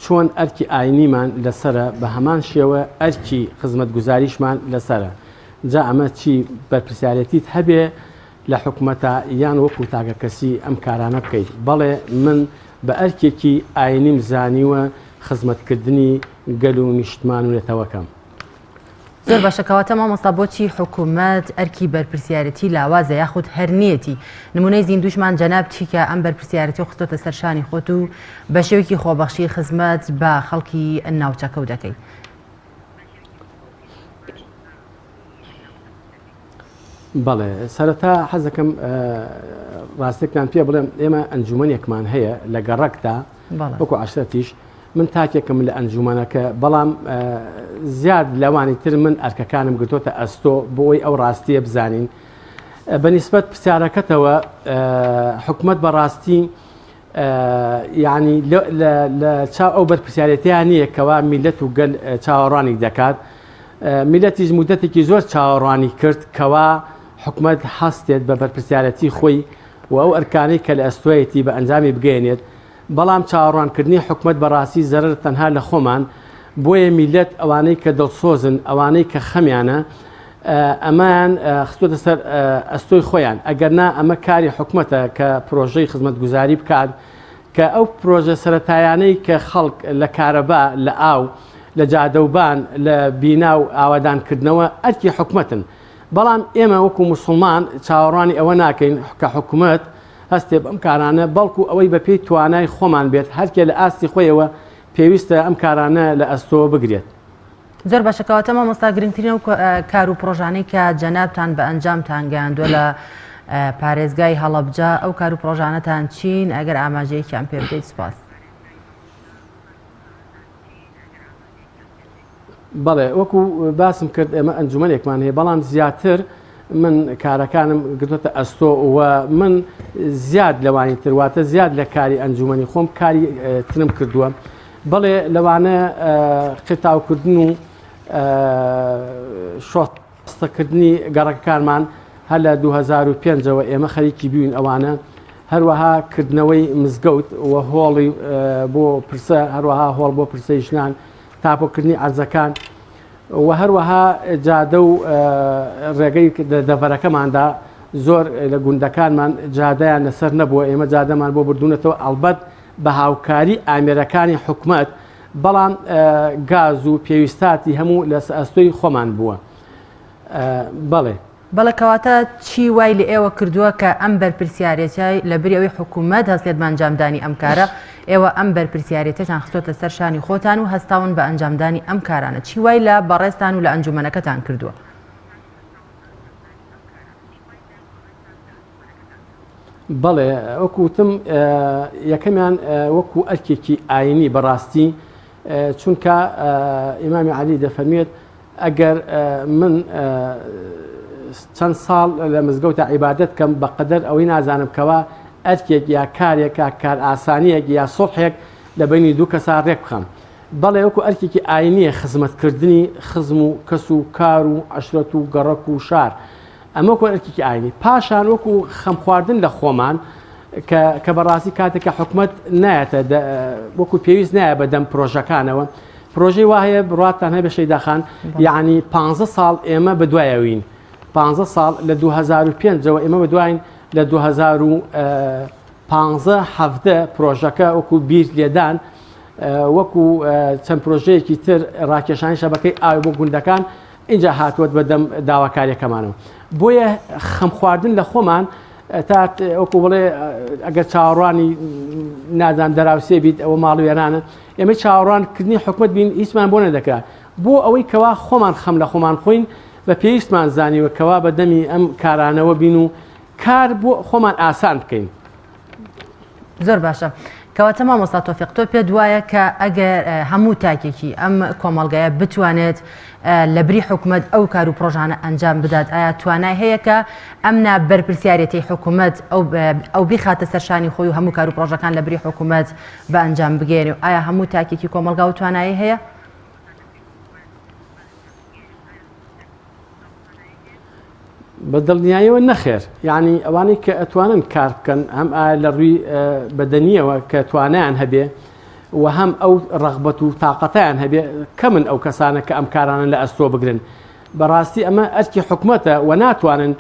چۆن ئەرکی ئاینیمان لەسەرە بە هەمان شێوە ئەرکی خزمەتگوزاریشمان لەسەرە، جا ئەمە چی بەرپرسیارێتیت هەبێ لە حکومەتا یان وەکو تاکەکەسی ئەم کارانە بکەیت، بەڵێ من بە ئەرکێکی ئاینیم زانیوە خزمەتکردنی گەل و نیشتمان و نەتەوەکەم. زۆر باشە کەواتە مامۆستا بۆچی حکوومەت ئەرکی بەرپرسیارەتی لاوازە یاخود هەر نیەتی نمونەی زیندوشمان جەناب چیکە ئەم بەرپرسیارەتی خستۆتە سەر شانی خۆت و بە شێوەیەکی خۆبەخشی خزمەت بە خەڵکی ناوچەکە و دەکەی. بەڵێ سەرەتا حەزەکەم ڕاستێکتان پێ بڵێم ئێمە ئەنجومەنێکمان هەیە لە گەڕەکدا وەکو عشرەتیش من تاکێکم لە ئەنجومەنەکە بەڵام زیاد لەوانی تر من ئەرکەکانم گرتۆتە ئەستۆ بۆی ئەو ڕاستیە بزانین بە نیسبەت پرسیارەکەتەوە حکومت بەڕاستی یعنی لە چاو ئەو بەرپرسیارێتیان نییە کەوا میلەت و گەل چاوەڕوانی دەکات میلەتیش مدەتێکی زۆر چاوەڕوانی کرد کەوا حکومت هەستێت بە بەرپرسیارەتی خۆی و ئەو ئەرکانەی کە لە ئەستۆیەتی بە ئەنجامی بگەێنێت بەڵام چاوەڕوانکردنی حکومەت بەڕاستی زەرەر تەنها لە خۆمان، بۆیە میللەت ئەوانەی کە دڵسۆزن، ئەوانەی کە خەمیانە، ئەمەیان خستۆتە سەر ئەستۆی خۆیان، ئەگەرنا ئەمە کاری حکومەتە کە پرۆژەی خزمەتگوزاری بکات، کە ئەو پرۆژە سەرەتایانەی کە خەڵک لە کارەبا، لە ئاو، لە جادەوبان، لە بینا و ئاوەدانکردنەوە ئەرکی حکومەتن. بەڵام ئێمە وەکو موسڵمان چاوەڕوانی ئەوە ناکەین کە حکومەت هەستێ بەم کارانە، بەڵکو ئەوەی بەپێی توانای خۆمان بێت، هەرکێ لە ئاستی خۆیەوە پێویستە ئەم کارانە لە ئەستۆ بگرێت. زۆر باشە کەواتە مامۆستا گرنگترین ئەو کار و پڕۆژانەی کە جەنابتان بە ئەنجامتان گەیاندووە لە پارێزگای هەڵەبجە ئەو کار و پڕۆژانەتان چین ئەگەر ئاماژەیەکیان پێ بدەیت سوپاس. بەڵێ وەکو باسم کرد ئێمە ئەنجومەنێکمان هەیە بەڵام زیاتر من کارەکانم گرتوتە ئەستۆ و من زیاد لەوانی تر واتە زیاد لە کاری ئەنجومەنی خۆم کاری ترم کردووە بەڵێ لەوانە قیتاوکردن و شۆست قسەکردنی گەڕەکەکانمان هەر لە 2005 ەوە ئێمە خەریکی بووین ئەوانە، هەروەها کردنەوەی مزگەوت و هۆڵی بۆ پرسە، هەروەها هۆڵ بۆ پرسەی ژنان، تاپۆکردنی عەرزەکان و هەروەها جادە و ڕێگەی دەڤەرەکەماندا زۆر لە گوندەکانمان جادەیان لەسەر نەبووە، ئێمە جادەمان بۆ بردوونەتەوە ئەڵبەت بە هاوکاری ئامێرەکانی حکومەت، بەڵام گاز و پێویستاتی هەموو لە ئەستۆی خۆمان بووە. بەڵێ. بەڵێ کەواتە چی وای لە ئێوە کردووە کە ئەم بەرپرسیارێتیە لە بری ئەوەی حکوومەت هەستێت بە ئەنجامدانی ئەم کارە، ئێوە ئەم بەرپرسیارێتیەتان خستۆتە سەر شانی خۆتان و هەستاون بە ئەنجامدانی ئەم کارانە چی وای لە بەڕێزتان و لە ئەنجومەنەکەتان کردووە؟ بەڵێ وەکو وتم یەکەمیان وەکو ئەرکێکی ئاینی بەڕاستی چونکە ئیمامی عەلی دەفەرمێت ئەگەر من چەند ساڵ لە مزگەوتە عیبادەت کەم بەقەدەر ئەوەی نازانم کەوا ئەرکێک یا کارێک یا کار ئاسانیەک یا سوڵحێک لە بینی دوو کەسا ڕێک بخەم بەڵێ وەکو ئەرکێکی ئاینیە خزمەتکردنی خزم و کەس و کار و عەشرەت و گەڕەک و شار ئەمە وەکو ئەرکێکی ئاینی پاشان وەکو خەمخواردن لە خۆمان کە کە بەڕاستی کاتێک کە حکومت نایەتە وەکو پێویست نایە بەدەم پرۆژەکانەوە پرۆژەی وا هەیە بڕاتان هەبێ شەیداخان یعنی پ ساڵ ئێمە بەدوایەوین پ ساڵ لە 2005ەوە ئێمە بەدواین لە 2015 حەڤدە پرۆژەکە وەکو بیر لێدان وەکو چەند پرۆژەیەکی تر ڕاکێشانی شەبەکەی ئاو بۆ گوندەکان ئینجا هاتووەت بەدەم داواکاریەکەمانەوە بۆیە خەمخواردن لە خۆمان تا وەکو بڵێ ئەگەر چاوەڕوانی نازان دەراوسێ بیت ئەوە ماڵ وێرانە ئێمە چاوەڕوان کردنی حکومت بین هیچمان بۆ نەدەکرا بۆ ئەوەی کەوا خۆمان خەم لە خۆمان خۆین بە پێویستمان زانیوە کەوا بە دەمی ئەم کارانەوە بین و کار بۆ خۆمان ئاسان بکەین. زۆر باشە کەواتە مامۆستا تۆفیق تۆ پێت وایە کە ئەگەر هەموو تاکێکی ئەم کۆمەڵگایە بتوانێت لە بری حکومت ئەو کار و پرۆژانە ئەنجام بدات ئایا توانای هەیە کە ئەم نا بەرپرسیارەتی حکومت ئەو ئەو بیخاتە سەرشانی خۆی و هەموو کار و پرۆژەکان لە بری حکومت بە ئەنجام بگەێنێ و ئایا هەموو تاکێکی کۆمەڵگا و توانایی هەیە؟ بە دڵنیایەوە نەخێر یعنی ئەوانەی کە ئەتوانن کار بکەن هەم ئایا لە ڕووی بەدەنیەوە کە توانیان هەبێ و هەم ئەو ڕغبەت و تااقەتیان هەبێ کەمن ئەو کەسانە کە ئەم کارانە لە ئەستۆ بگرن بەڕاستی ئەمە ئەرکی حکومەتە و ناتوانن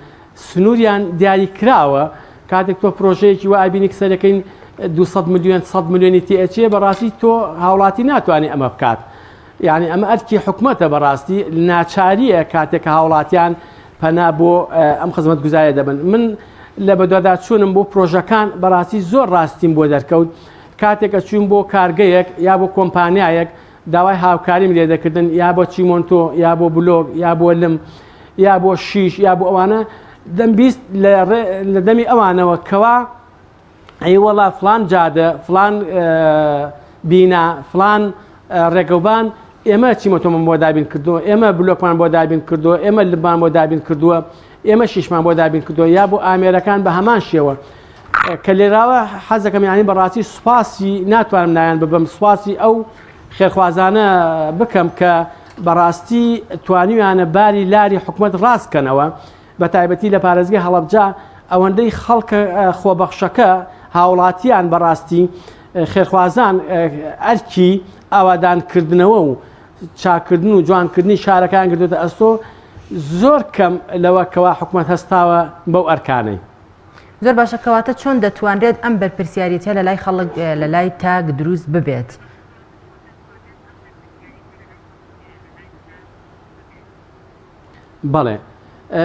سنووریان دیاری کراوە کاتێک تۆ پرۆژەیەکی وا ئەبینی سەرەکەین 200 میلیۆن 100 میلیۆنی تێئەچێ بەڕاستی تۆ هاوڵاتی ناتوانێت ئەمە بکات یانی ئەمە ئەرکی حکومەتە بەڕاستی ناچاریە کاتێک کە هاوڵاتیان پەنا بۆ ئەم خزمەتگوزاریە دەبن من لە بەدواداچوونم بۆ پرۆژەکان بەڕاستی زۆر ڕاستیم بۆ دەرکەوت کاتێک ئەچوین بۆ کارگەیەک یا بۆ کۆمپانیایەک داوای هاوکاریم لێ دەکردن یا بۆ چیمۆنتۆ یا بۆ بلۆک یا بۆ لم یا بۆ شیش یا بۆ ئەوانە دەمبیست لە دەمی ئەوانەوە کەوا ئەی وەڵا فڵان جادە فڵان بینا فڵان ڕێگەوبان ئێمە چیمەتۆمان بۆ دابین کردووە ئێمە بلۆکمان بۆ دابین کردووە ئێمە لبان بۆ دابین کردووە ئێمە شیشمان بۆ دابین کردووە یا بۆ ئامێرەکان بە هەمان شێوە کە لێراوە حەزەکەم یانی بەڕاستی سوپاسی ناتوانم نایان ببم سوپاسی ئەو خێرخوازانە بکەم کە بەڕاستی توانیویانە باری لاری حکومت ڕاستکەنەوە بە تایبەتی لە پارێزگای هەڵەبجە ئەوەندەی خەڵکە خۆبەخشەکە هاوڵاتیان بەڕاستی خێرخوازان ئەرکی ئاوادانکردنەوە و چاکردن و جوانکردنی شارەکان گرتوتە ئەستۆ زۆر کەم لەوە کەوا حکومت هەستاوە بەو ئەرکانەی. زۆر باشە کەواتە چۆن دەتوانرێت ئەم بەرپرسیارێتیە لە لای خەڵک لە لای تاک دروست ببێت؟ بەڵێ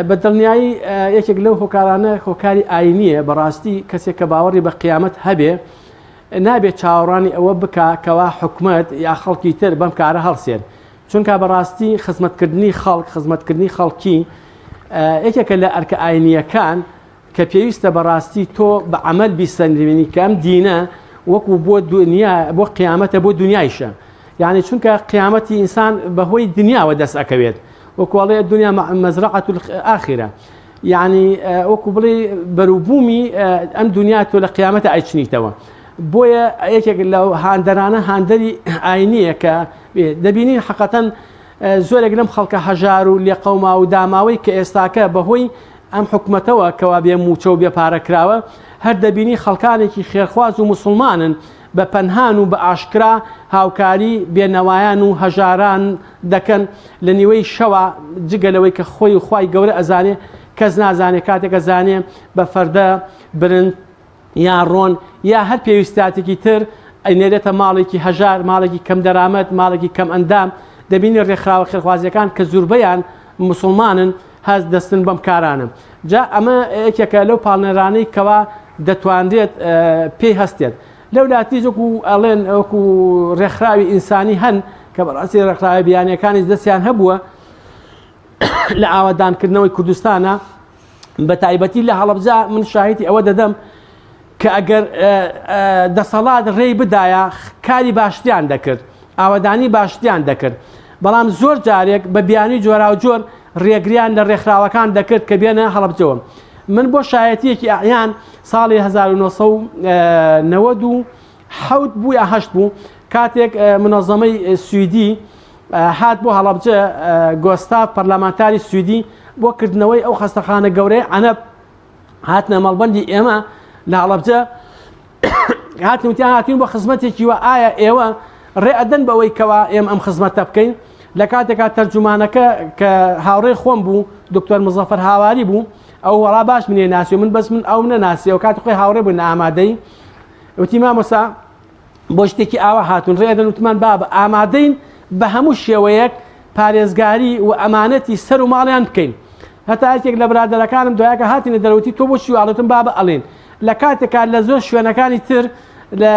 بە دڵنیایی یەکێک لەو هۆکارانە هۆکاری ئاینیە بەڕاستی کەسێک کە باوەڕی بە قیامەت هەبێ نابێت چاوەڕوانی ئەوە بکا کەوا حکومت یا خەڵکی تر بەم کارە هەڵسێن چونکە بەڕاستی خزمەتکردنی خەڵک خزمەتکردنی خەڵکی یەکێکە لە ئەرکە ئاینیەکان کە پێویستە بەڕاستی تۆ بە عەمەل بیسەلمێنی کە ئەم دینە وەکو بۆ دنیا بۆ قیامەتە بۆ دنیایشە یعنی چونکە قیامەتی ئینسان بەهۆی دنیاوە دەست ئەکەوێت وەکو ئەڵێ دنیا مەزرعة الآخرە یعنی وەکو بڵێ بەروبوومی ئەم دنیا تۆ لە قیامەتە ئەیچنیتەوە بۆیە یەکێک لە هاندەرانە هاندەری ئاینیە کە دەبینین حقەتەن زۆرێک لەم خەڵکە هەژار و لێقەوما و داماوەی کە ئێستاکە بەهۆی ئەم حکومەتەوە کەوا بێ مووچە و بێ پارە کراوە، هەر دەبینی خەڵکانێکی خێرخواز و موسڵمانن بە پەنهان و بە ئاشکرا هاوکاری بێ نەوایان و هەژاران دەکەن لە نیوەی شەوا جگە لەوەی کە خۆی و خوای گەورە ئەزانێ کەس نازانێ کاتێک ئەزانێ بە فەردە برنج یا ڕۆن یا هەر پێویستاتێکی تر ئەینێرێتە ماڵێکی هەژار ماڵێکی کەم دەرامەت ماڵێکی کەم ئەندام دەبینی ڕێکخراوە خێرخوازیەکان کە زوربەیان موسڵمانن هەست دەستن بەم کارانە جا ئەمە یەکێکە لەو پاڵنەرانەی کەوا دەتوانرێت پێی هەستێت. لەو لاتیش وەکو ئەڵێن وەکو ڕێکخراوی ئینسانی هەن کە بەڕاستی ڕێکخراوە بیانیەکانیش دەستیان هەبووە لە ئاوەدانکردنەوەی کوردستانە بە تایبەتی لە هەڵەبجە من شاهیتی ئەوە دەدەم کە ئەگەر دەسەڵات ڕێی بدایە کاری باشتریان دەکرد ئاوەدانی باشتریان دەکرد بەڵام زۆر جارێک بە بیانی جۆراوجۆر ڕێگریان لە ڕێکخراوەکان دەکرد کە بێنە هەڵەبجەوە من بۆ شایەتیەکی ئەعیان ساڵی 1997 بوو یا هەشت بوو کاتێک منەظەمەی سویدی هات بۆ هەڵەبجە گۆستاف پەرلەمانتاری سویدی بۆ کردنەوەی ئەو خەستەخانە گەورەی عەنەب هاتنە مەڵبەندی ئێمە لە هەڵەبجە هاتن وتیان هاتوین بۆ خزمەتێکی وە ئایا ئێوە ڕێ ئەدەن بەوەی کەوا ئێمە ئەم خزمەتە بکەین لە کاتێکا تەرجومانەکە کە هاوڕێی خۆم بوو دکتۆر مزەفەر هاواری بوو ئەو وەڵا باش منێ ناسی من بەس من ئەو نەناسی ئەو کاتی خۆی هاوڕێ بوو ئامادەی وتی مامۆسا بۆ شتێکی ئاوا هاتوون ڕێدەن وتمان بابە ئامادەین بە هەموو شێوەیەک پارێزگاری و ئەمانەتی سەر و ماڵیان بکەین هەتا یەکێک لە برادەرەکانم دوایەکە هاتینە دەرەوتی تۆ بۆچی واڵتم بابە ئەڵێن لە کاتێکا لە زۆر شوێنەکانی تر لە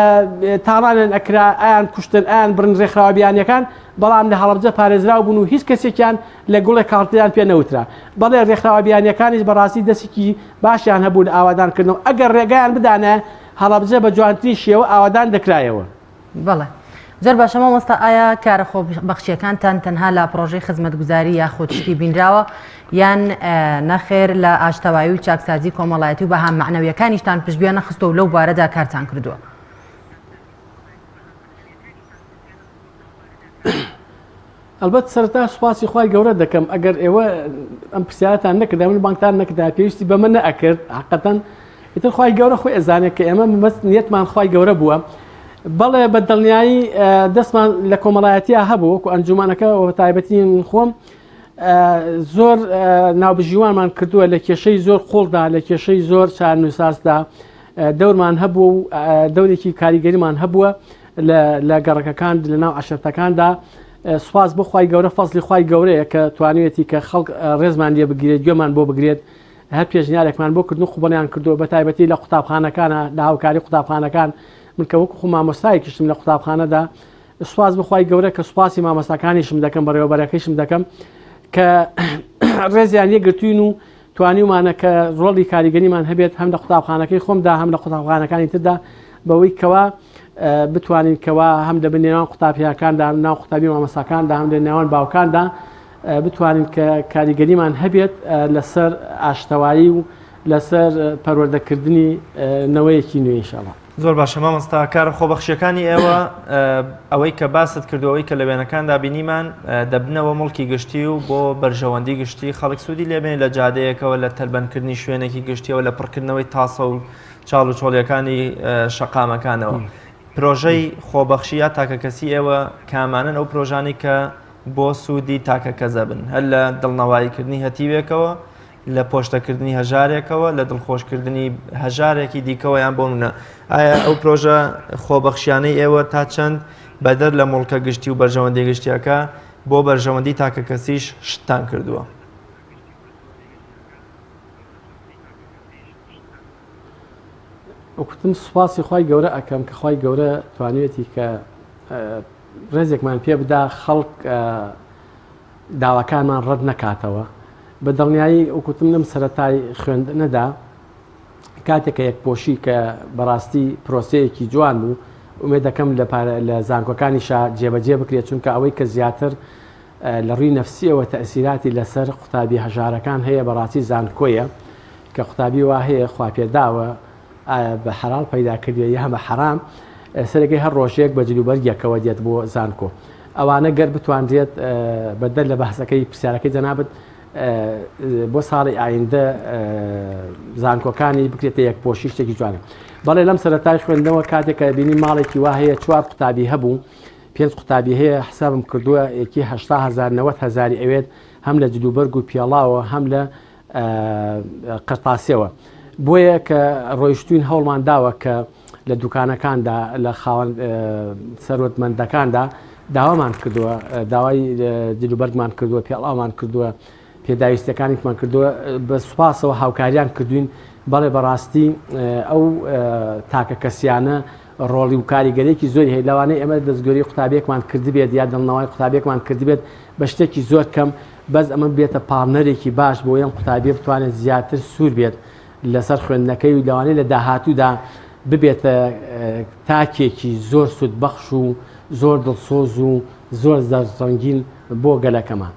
تاڵانیان ئەکرا ئەیان کوشتن ئەیان بڕن ڕێکخراوە بیانیەکان بەڵام لە هەڵەبجە پارێزراو بوون و هیچ کەسێکیان لە گوڵێ کاڵتریان پێ نەوترا بەڵێ ڕێکخراوە بیانیەکانیش بەڕاستی دەستێکی باشیان هەبوو لە ئاوادانکردنەوە ئەگەر ڕێگایان بدانە هەڵەبجە بە جوانترین شێوە ئاوادان دەکرایەوە. بەڵێ زۆر باشە مامۆستا ئایا کارە خۆبەخشیەکانتان تەنها لە پڕۆژەی خزمەتگوزاری یاخود شتی بینراوە یان نەخێر لە ئاشتەوایی و چاکسازی کۆمەڵایەتی و بەها مەعنەویەکانیشتان پشتگوێ نەخستووە و لەو بوارەدا کارتان کردووە؟ ئەلبەت سەرەتا سوپاسی خوای گەورە دەکەم ئەگەر ئێوە ئەم پرسیارتان نەکردا من بانگتان نەکردا پێویستی بەمە نەئەکرد حقەتەن ئیتر خوای گەورە خۆی ئەزانێت کە ئێمە مەبەست نیەتمان خوای گەورە بووە بەڵێ بە دڵنیایی دەستمان لە کۆمەڵایەتیا هەبوو وەکو ئەنجومەنەکە و تایبەتی من خۆم زۆر ناوبژیوانمان کردووە لە کێشەی زۆر قوڵدا لە کێشەی زۆر چارنووسازدا دەورمان هەبوو و دەورێکی کاریگەریمان هەبووە لە گەڕەکەکان لە ناو عەشرەتەکاندا سوپاس بۆ خوای گەورە فەزلی خوای گەورەیە کە توانیوێتی کە خەڵک ڕێزمان لێ بگرێت گوێمان بۆ بگرێت هەر پێشنیارێکمان بۆ کردن و قوبڵیان کردووە بە تایبەتی لە قوتابخانەکانە لە هاوکاری قوتابخانەکان من کە وەکو خۆ مامۆستایەکیشم لە قوتابخانەدا سوپاس بۆ خوای گەورە کە سوپاسی مامۆستاکانیشم دەکەم بەڕێوەبەرەکەیشم دەکەم کە ڕێزیان لێ گرتوین و توانیومانە کە ڕۆڵی کاریگەریمان هەبێت هەم لە قوتابخانەکەی خۆمدا هەم لە قوتابخانەکانی تردا بەوەی کەوا بتوانین کەوا هەم لە نێوان قوتابیەکاندا ناو قوتابی مامۆستاکاندا هەم لە نێوان باوکاندا بتوانین کە کاریگەریمان هەبێت لەسەر ئاشتەوایی و لەسەر پەروەردەکردنی نەوەیەکی نوێ ئینشاڵڵا. زۆر باشە مامۆستا کارە خۆبەخشیەکانی ئێوە ئەوەی کە باست کردو ئەوەی کە لە وێنەکاندا بینیمان دەبنەوە موڵکی گشتی و بۆ بەرژەوەندی گشتی خەڵک سوودی لێبێن لە جادەیەکەوە لە تەربەندکردنی شوێنێکی گشتیەوە لە پڕکردنەوەی تاسە و چاڵ و چۆڵیەکانی شەقامەکانەوە پرۆژەی خۆبەخشی یا تاکەکەسی ئێوە کامانن ئەو پرۆژانەی کە بۆ سوودی تاکەکەزە بن هەر لە دڵنەواییکردنی هەتیوێکەوە لە پۆشتەکردنی هەژارێکەوە لە دڵخۆشکردنی هەژارێکی دیکەوە یان بۆ نمونە ئایا ئەو پرۆژە خۆبەخشیانەی ئێوە تا چەند بەدەر لە موڵکە گشتی و بەرژەوەندی گشتیەکە بۆ بەرژەوەندی تاکەکەسیش شتتان کردووە؟ وەکوتم سوپاسی خوای گەورە ئەکەم کە خوای گەورە توانیوێتی کە ڕێزێکمان پێ بدا خەڵک داواکانمان ڕەت نەکاتەوە بە دڵنیایی وەکوتم لەم سەرەتای خوێندنەدا کاتێک کە یەکپۆشی کە بەڕاستی پرۆسەیەکی جوان بوو ئومێ دەکەم لە لە زانکۆکانیشا جێبەجێ بکرێت چونکە ئەوەی کە زیاتر لە ڕووی نەفسیەوە تەئسیراتی لەسەر قوتابی هەژارەکان هەیە بەڕاستی زانکۆیە کە قوتابی وا هەیە خواپێداوە ئایا بە حەراڵ پەیدا کردوێ یا بە حەرام سەرەکەی هەر ڕۆژێک بە جلوبەرگێکەوە دێت بۆ زانکۆ ئەوانە گەر بتوانرێت بەدەر لە بەحسەکەی پرسیارەکەی جەنابت بۆ ساڵی ئایندە زانکۆکانی بکرێتە یەک پۆشی شتێکی جوانە بەڵێ لەم سەرەتای خوێندنەوە کاتێک کە بینی ماڵێکی وا هەیە چوار قوتابی هەبوو پێنج قوتابی هەیە حسابم کردووە یەکی 80 هزار 90 هزاری ئەوێت هەم لە جلوبەرگ و پێڵاوە هەم لە قرتاسیەوە بۆیە کە ڕۆیشتوین هەوڵمان داوە کە لە دوکانەکاندا لە خاوەن سەروەتمەندەکاندا داوامان کردووە داوای جلوبەرگمان کردووە پێڵاومان کردووە پێداویستەکانیمان کردووە بە سوپاسەوە هاوکاریان کردوین بەڵێ بەڕاستی ئەو تاکە کەسیانە ڕۆڵی و کاریگەرێکی زۆری هەیە لەوانەیە ئێمە دەستگۆری قوتابیەکمان کردبێت یا دڵنەوای قوتابیەکمان کردبێت بە شتێکی زۆر کەم بەس ئەمە بێتە پاڵنەرێکی باش بۆ ئەم قوتابیە بتوانێت زیاتر سوور بێت لەسەر خوێندنەکەی و لەوانەیە لە داهاتوودا ببێتە تاکێکی زۆر سوودبەخش و زۆر دڵسۆز و زۆر زەرد ڕەنگین بۆ گەلەکەمان.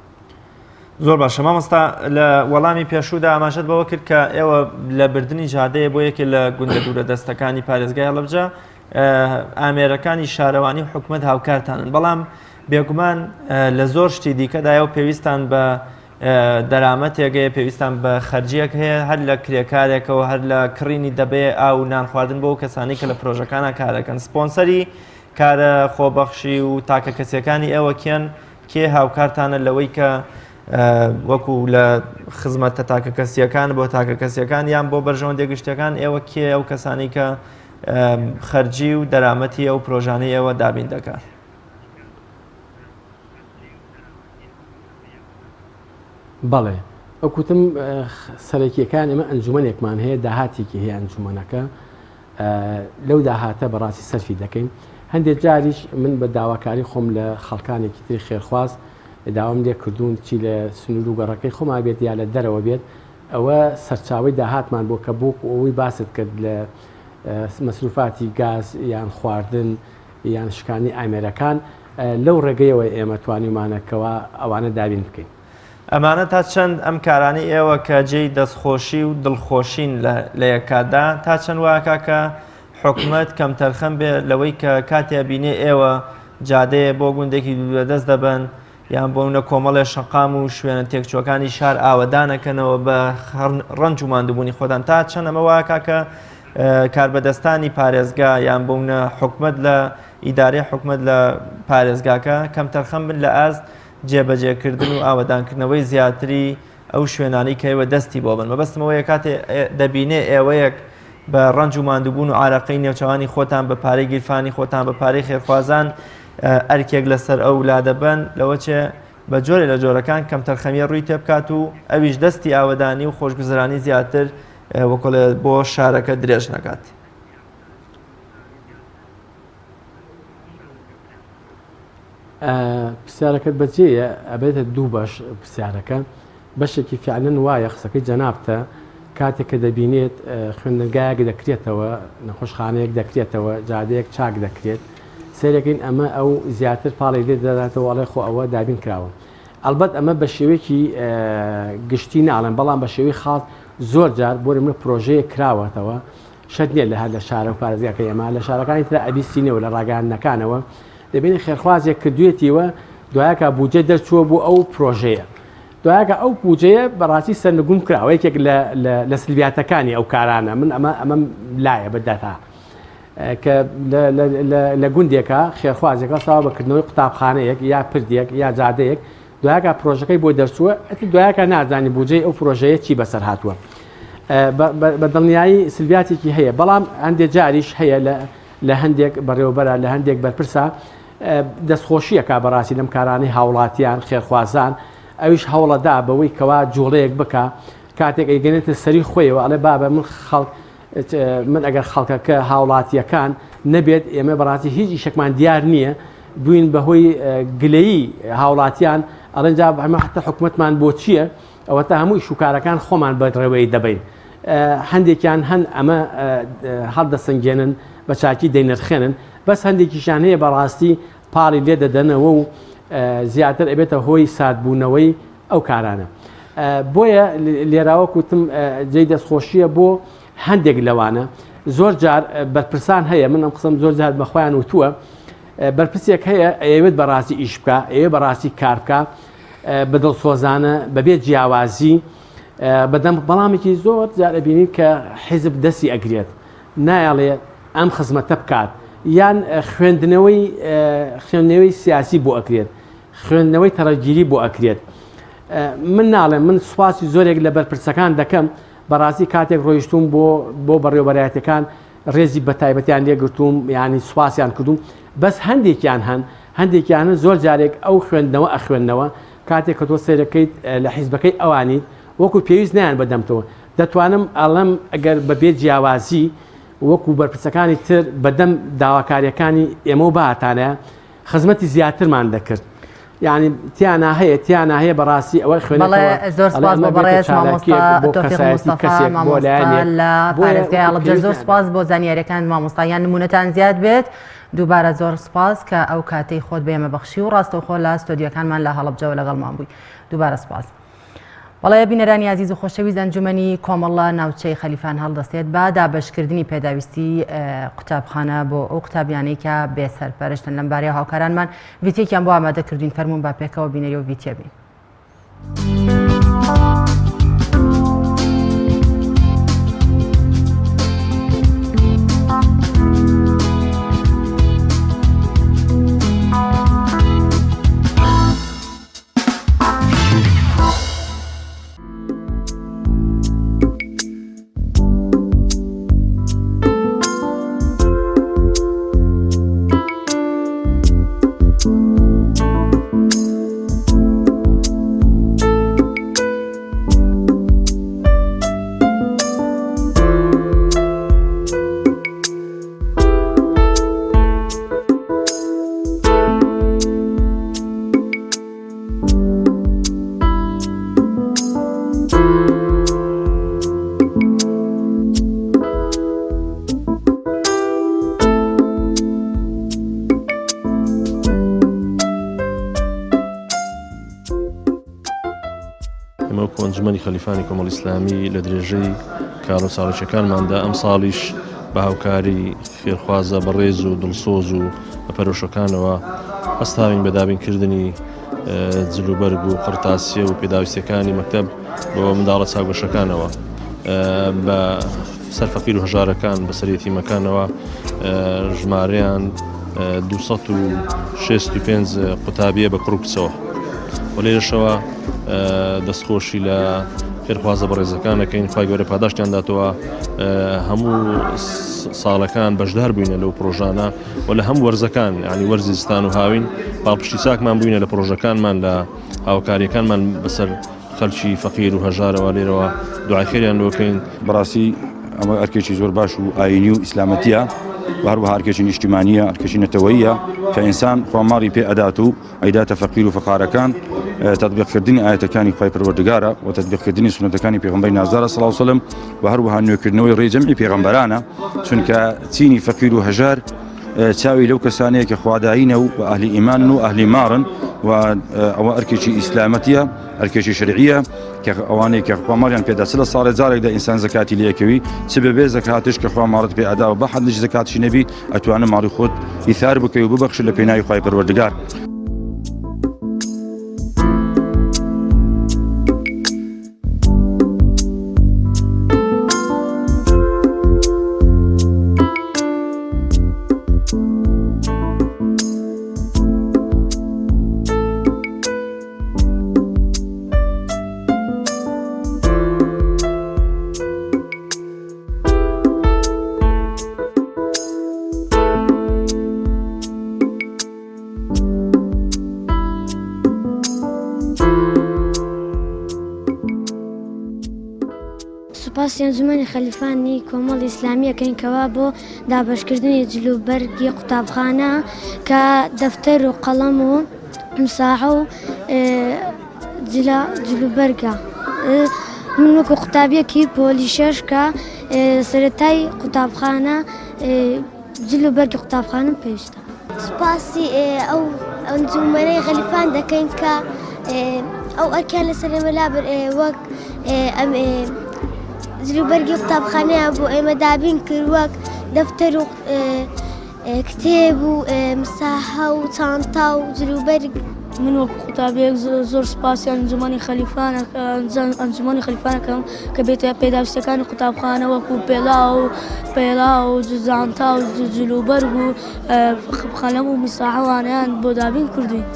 زۆر باشە مامۆستا لە وەڵامی پێشوودا ئاماژەت بەوە کرد کە ئێوە لە بردنی جادەیە بۆ یەکێ لە گوندە دوورە دەستەکانی پارێزگای هەڵەبجە ئامێرەکانی شارەوانی و حکومت هاوکارتانن بەڵام بێگومان لە زۆر شتی دیکەدایە و پێویستان بە دەرامەتێک هەیە پێویستان بە خەرجیەک هەیە هەر لە کرێکارێکەوە هەر لە کڕینی دەبێ ئاو و نان خواردن بۆ کەسانی کە لە پرۆژەکانە کارەکەن سپۆنسەری کارە خۆبەخشی و تاکە کەسیەکانی ئێوە کێن کێ هاوکارتانە لەوەی کە وەکو لە خزمەتە تاکە کەسیەکان بۆ تاکە کەسیەکان یان بۆ بەرژەوەندی گشتەکان ئێوە کێ ئەو کەسانی کە خەرجی و دەرامەتی ئەو پرۆژانەی ئێوە دابین دەکات؟ بەڵێ وەک وتم سەرەکیەکان ئێمە ئەنجومەنێکمان هەیە داهاتێکی هەیە ئەنجومەنەکە لەو داهاتە بەڕاستی سەرفی دەکەین هەندێک جاریش من بە داواکاری خۆم لە خەڵکانێکی تری خێرخواز داوام لێ کردوون چی لە سنوور و گەڕەکەی خۆما بێت یا لە دەرەوە بێت ئەوە سەرچاوی داهاتمان بۆ کە بۆ ئەوەی باست کرد لە مەسروفاتی گاز یان خواردن یان شکانی ئامێرەکان لەو ڕێگەیەوە ئێمە توانیومانە کەوا ئەوانە دابین بکەین. ئەمانە تا چەند ئەم کارانەی ئێوە کە جێی دەستخۆشی و دڵخۆشین لە یەک کاتدا تا چەند وا ئەکا کە حکومەت کەمتەرخەم بێ لەوەی کە کاتێ ئەبینێ ئێوە جادەیە بۆ گوندێکی دوورەدەست دەبەن یان بۆ نە کۆمەڵێ شەقام و شوێنە تێکچووەکانی شار ئاوەدانەکەنەوە بە ڕەنج و ماندووبوونی خۆتان تا چەند ئەمە وا ئەکا کە کاربەدەستانی پارێزگا یان بۆ نە حکومەت لە ئیدارەی حکومەت لە پارێزگاکە کەمتەرخەم بن لە ئاست جێبەجێکردن و ئاوەدانکردنەوەی زیاتری ئەو شوێنانەی کە ئێوە دەستی بۆ بن مەبەستم ئەوەیە کاتێ دەبینێ ئێوەیەک بە ڕەنج و ماندووبوون و عارەقەی نێوچەوانی خۆتان بە پارەی گیرفانی خۆتان بە پارەی خێرخوازان ئەرکێک لەسەر ئەو لادەبەن لەوە چێ بە جۆرێ لە جۆرەکان کەمتەرخەمیە ڕووی تێبکات و ئەویش دەستی ئاوەدانی و خۆشگوزەرانی زیاتر وەکڵێ بۆ شارەکە درێژ نەکات. پرسیارەکەت بەجێیە ئەبێتە دوو بەش پرسیارەکە بەشێکی فعلەن وایە قسەکەی جەنابتە کاتێک کە دەبینێت خوێندنگایەک دەکرێتەوە نەخۆشخانەیەک دەکرێتەوە جادەیەک چاک دەکرێت سەیرەکەین ئەمە ئەو زیاتر پاڵی لێ دەداتەوە ئەڵێ خۆ ئەوە دابین کراوە ئەلبەت ئەمە بە شێوەیەکی گشتی ناڵێن بەڵام بە شێوەی خاڵ زۆر جار بۆ منە پرۆژەیە کراوەتەوە شەرت نییە لە هەر لە شارە و پارێزگاکەی ئێمە، لە شارەکانی ترا ئەبیستینەوە لە ڕاگەیاندنەکانەوە دەبینی خێرخوازێک کردوێتی و دوایەکە بودجە دەرچووە بۆ ئەو پرۆژەیە دوایەکە ئەو بودجەیە بەڕاستی سەرنگوم کراوە یەکێک لە لە سلبیاتەکانی ئەو کارانە من ئەمە ئەمەم لایە بەداتا کە لە گوندێکە خێرخوازێکە ساوە بە کردنەوەی قوتابخانەیەک یا پردێک یا جادەیەک دوایەکە پرۆژەکەی بۆ دەرچووە ئەتر دوایەکە نازانی بودجەی ئەو پرۆژەیە چی بەسەر هاتووە بە دڵنیایی سلبیاتێکی هەیە بەڵام هەندێک جاریش هەیە لە لە هەندێک بەڕێوەبەرە لە هەندێک بەرپرسە دەستخۆشیەکە بەڕاستی لەم کارانەی هاوڵاتیان خێرخوازان ئەویش هەوڵەدا بەوەی کەوا جوڵەیەک بکە کاتێک ئەیگەنێتە سەری خۆیەوە ئەڵێ بابە من خەڵک من ئەگەر خەڵکەکە هاوڵاتیەکان نەبێت ئێمە بەڕاستی هیچ ئیشێکمان دیار نییە بووین بەهۆی گلەیی هاوڵاتیان ئەڵێن جا ئەمە حتا حکومەتمان بۆ چییە ئەوەتا هەموو ئیشوکارەکان خۆمان بەڕێوەی دەبین هەندێکیان هەن ئەمە هەڵدەسەنگێنن بە چاکی دەینرخێنن بەس هەندێکیشان هەیە بەڕاستی پاڵی لێ دەدەنەوە و زیاتر ئەبێتە هۆی ساردبوونەوەی ئەو کارانە بۆیە لێراوە کوتم جێی دەستخۆشیە بۆ هەندێک لەوانە زۆر جار بەرپرسان هەیە من ئەم قسەم زۆر جار بەخۆیان وتووە بەرپرسێک هەیە ئەیەوێت بەڕاستی ئیش بکە ئەوێ بەڕاستی کار بکە بە دڵسۆزانە بەبێ جیاوازی بەدەم بەڵامێکی زۆر جار ئەبینین کە حیزب دەستی ئەگرێت نایەڵێ ئەم خزمەتە بکات یان خوێندنەوەی خوێندنەوەی سیاسی بۆ ئەکرێت خوێندنەوەی تەڕەگیری بۆ ئەکرێت من ناڵێم من سوپاسی زۆرێک لە بەرپرسەکان دەکەم بەڕاستی کاتێک ڕۆیشتوم بۆ بۆ بەڕێوبەرایەتەکان ڕێزی بەتایبەتیان لێگرتووم ینی سوپاسیان کردوم بەس هەندێکیان هەن هەندێکیان زۆر جارێک ئەو خوێندنەوە ئەخوێندنەوە کاتێک کە تۆ سەیرەکەیت لە حیزبەکەی ئەوانیت وەکو پێویست نیان بەدەمتەوە دەتوانم ئەڵم ئەگەر بەبێ جیاوازی. وەکو بەرپرسەکانی تر بەدەم داواکاریەکانی ئێمە و باتانە خزمەتی زیاترمان دەکرد یعنی تیانا هەیە تیانا هەیە بەڕاستی ئەوە خوێنەوە زۆر سپاس بۆ بەڕێز مامۆستا تۆفیق مستەفا مامۆستا لە پارێزگای هەڵەبجە زۆر سپاس بۆ زانیاریەکان مامۆستا یان نمونەتان زیاد بێت دووبارە زۆر سپاس کە ئەو کاتەی خۆت بە ئێمە بەخشی و ڕاستەوخۆ لە ستۆدیۆکانمان لە هەڵەبجەوە لەگەڵمان بووی دووبارە سپاس. بەڵێ بینەرانی ئازیز و خۆشەویست ئەنجومەنی کۆمەڵە ناوچەی خەلیفان هەڵدەستێت بە دابەشکردنی پێداویستی قوتابخانە بۆ ئەو قوتابیانەی کە بێ سەرپەرشتن لەم بارەیە هاوکارانمان ڤیتێکیان بۆ ئامادە کردوین فەرمونون با پێکەوە بینەری و ڤیتیە بین. ئێمە وەکو ئەنجومەنی خەلیفانی کۆمەڵی ئیسلامی لە درێژەی کار و چالاکیەکانماندا ئەمساڵیش بە هاوکاری خێرخوازە بەڕێز و دڵسۆز و بە پەرۆشەکانەوە هەستاوین بە دابینکردنی جلوبەرگ و قڕتاسیە و پێداویستیەکانی مەکتەب بۆ منداڵە چاوگەشەکانەوە بە سەر فەقیر و هەژارەکان بەسەر یەتیمەکانەوە ژمارەیان 265 قوتابیە بە کوڕ و کچەوە و لێرەشەوە دەستخۆشی لە خێرخوازە بەڕێزەکان دەکەین خوای گەورە پاداشتیان داتەوە هەموو ساڵەکان بەشدار بووینە لەو پرۆژانە و لە هەموو وەرزەکان ینی وەرزی زستان و هاوین پاڵپشتی چاکمان بووینە لە پرۆژەکانمان لە هاوکاریەکانمان بەسەر خەلکی فەقیر و هەژارەوە لێرەوە دوعای خێریان لۆ کەین. بەڕاستی ئەمە ئەرکێکی زۆر باش و ئاینی و ئیسلامەتیە و هەروەها ئەرکێکی نیشتیمانیە ئەرکێکی نەتەوەیە کە ئینسان خوا ماڵی پێ ئەدات و ئەیداتە فەقیر و فەقارەکان تطبیقکردنی ئاەتەکانی خوای پەروەردگارە و تطبیقکردنی سوننەتەکانی پێغەمبەری نازدارە صلی الله علیه و سلم و هەروەها نوێکردنەوەی ڕێی جەمعی پێغەمبەرانە چونکە چینی فەقیر و هەژار چاوی لەو کەسانەیە کە خوادایینە و ئەهلی ئیمانن و ئەهلی ماڕن و ئەوە ئەرکێکی ئیسلامەتیە ئەرکێکی شەرعیە کە ئەوانەی کە خوا ماڵیان پێدا چ لە ساڵێ جارێکدا ئینسان زەکاتی لەکەوی چ بەبێ زەکاتش کە خوا ماڵت پێ ئەدا و بە حەدیش زەکاتشی نەبی ئەتوانە ماڵی خۆت ئیثار بکەی و ببەخش لە پێناوی خوای پەروەردگار. سوپاسی ئەنجومەنی خەلیفانی کۆمەڵی ئیسلامی ئەکەین کەوا بۆ دابەشکردنی جل و بەرگی قوتابخانە کە دەفتەر و قەڵەم و مساحە و جلە جل و بەرگە من وەکو قوتابیەکی پۆلی شەش کە سەرەتای قوتابخانە جل و بەرگی قوتابخانەم پێویستە. سوپاسی ئەو ئەنجومەنەی غەلیفان دەکەین کە ئەو ئەرکیان لەسەر ئێمە لابرد وەک جلوبەرگی قوتابخانەیان بۆ ئێمە دابین کرد وەک دەفتەر و کتێب و مساحە و چانتا و جلوبەرگ. من وەکو قوتابیەک زۆر سوپاسی ئەنجومەنی خەلیفان ئەنجومەنی خەلیفان ئەکەم کە بێتە پێداویستیەکانی قوتابخانە وەکو پێڵاو و پێڵاو و جانتا و جلوبەرگ و قەلەم و مساحە وانەیان بۆ دابین کردوین.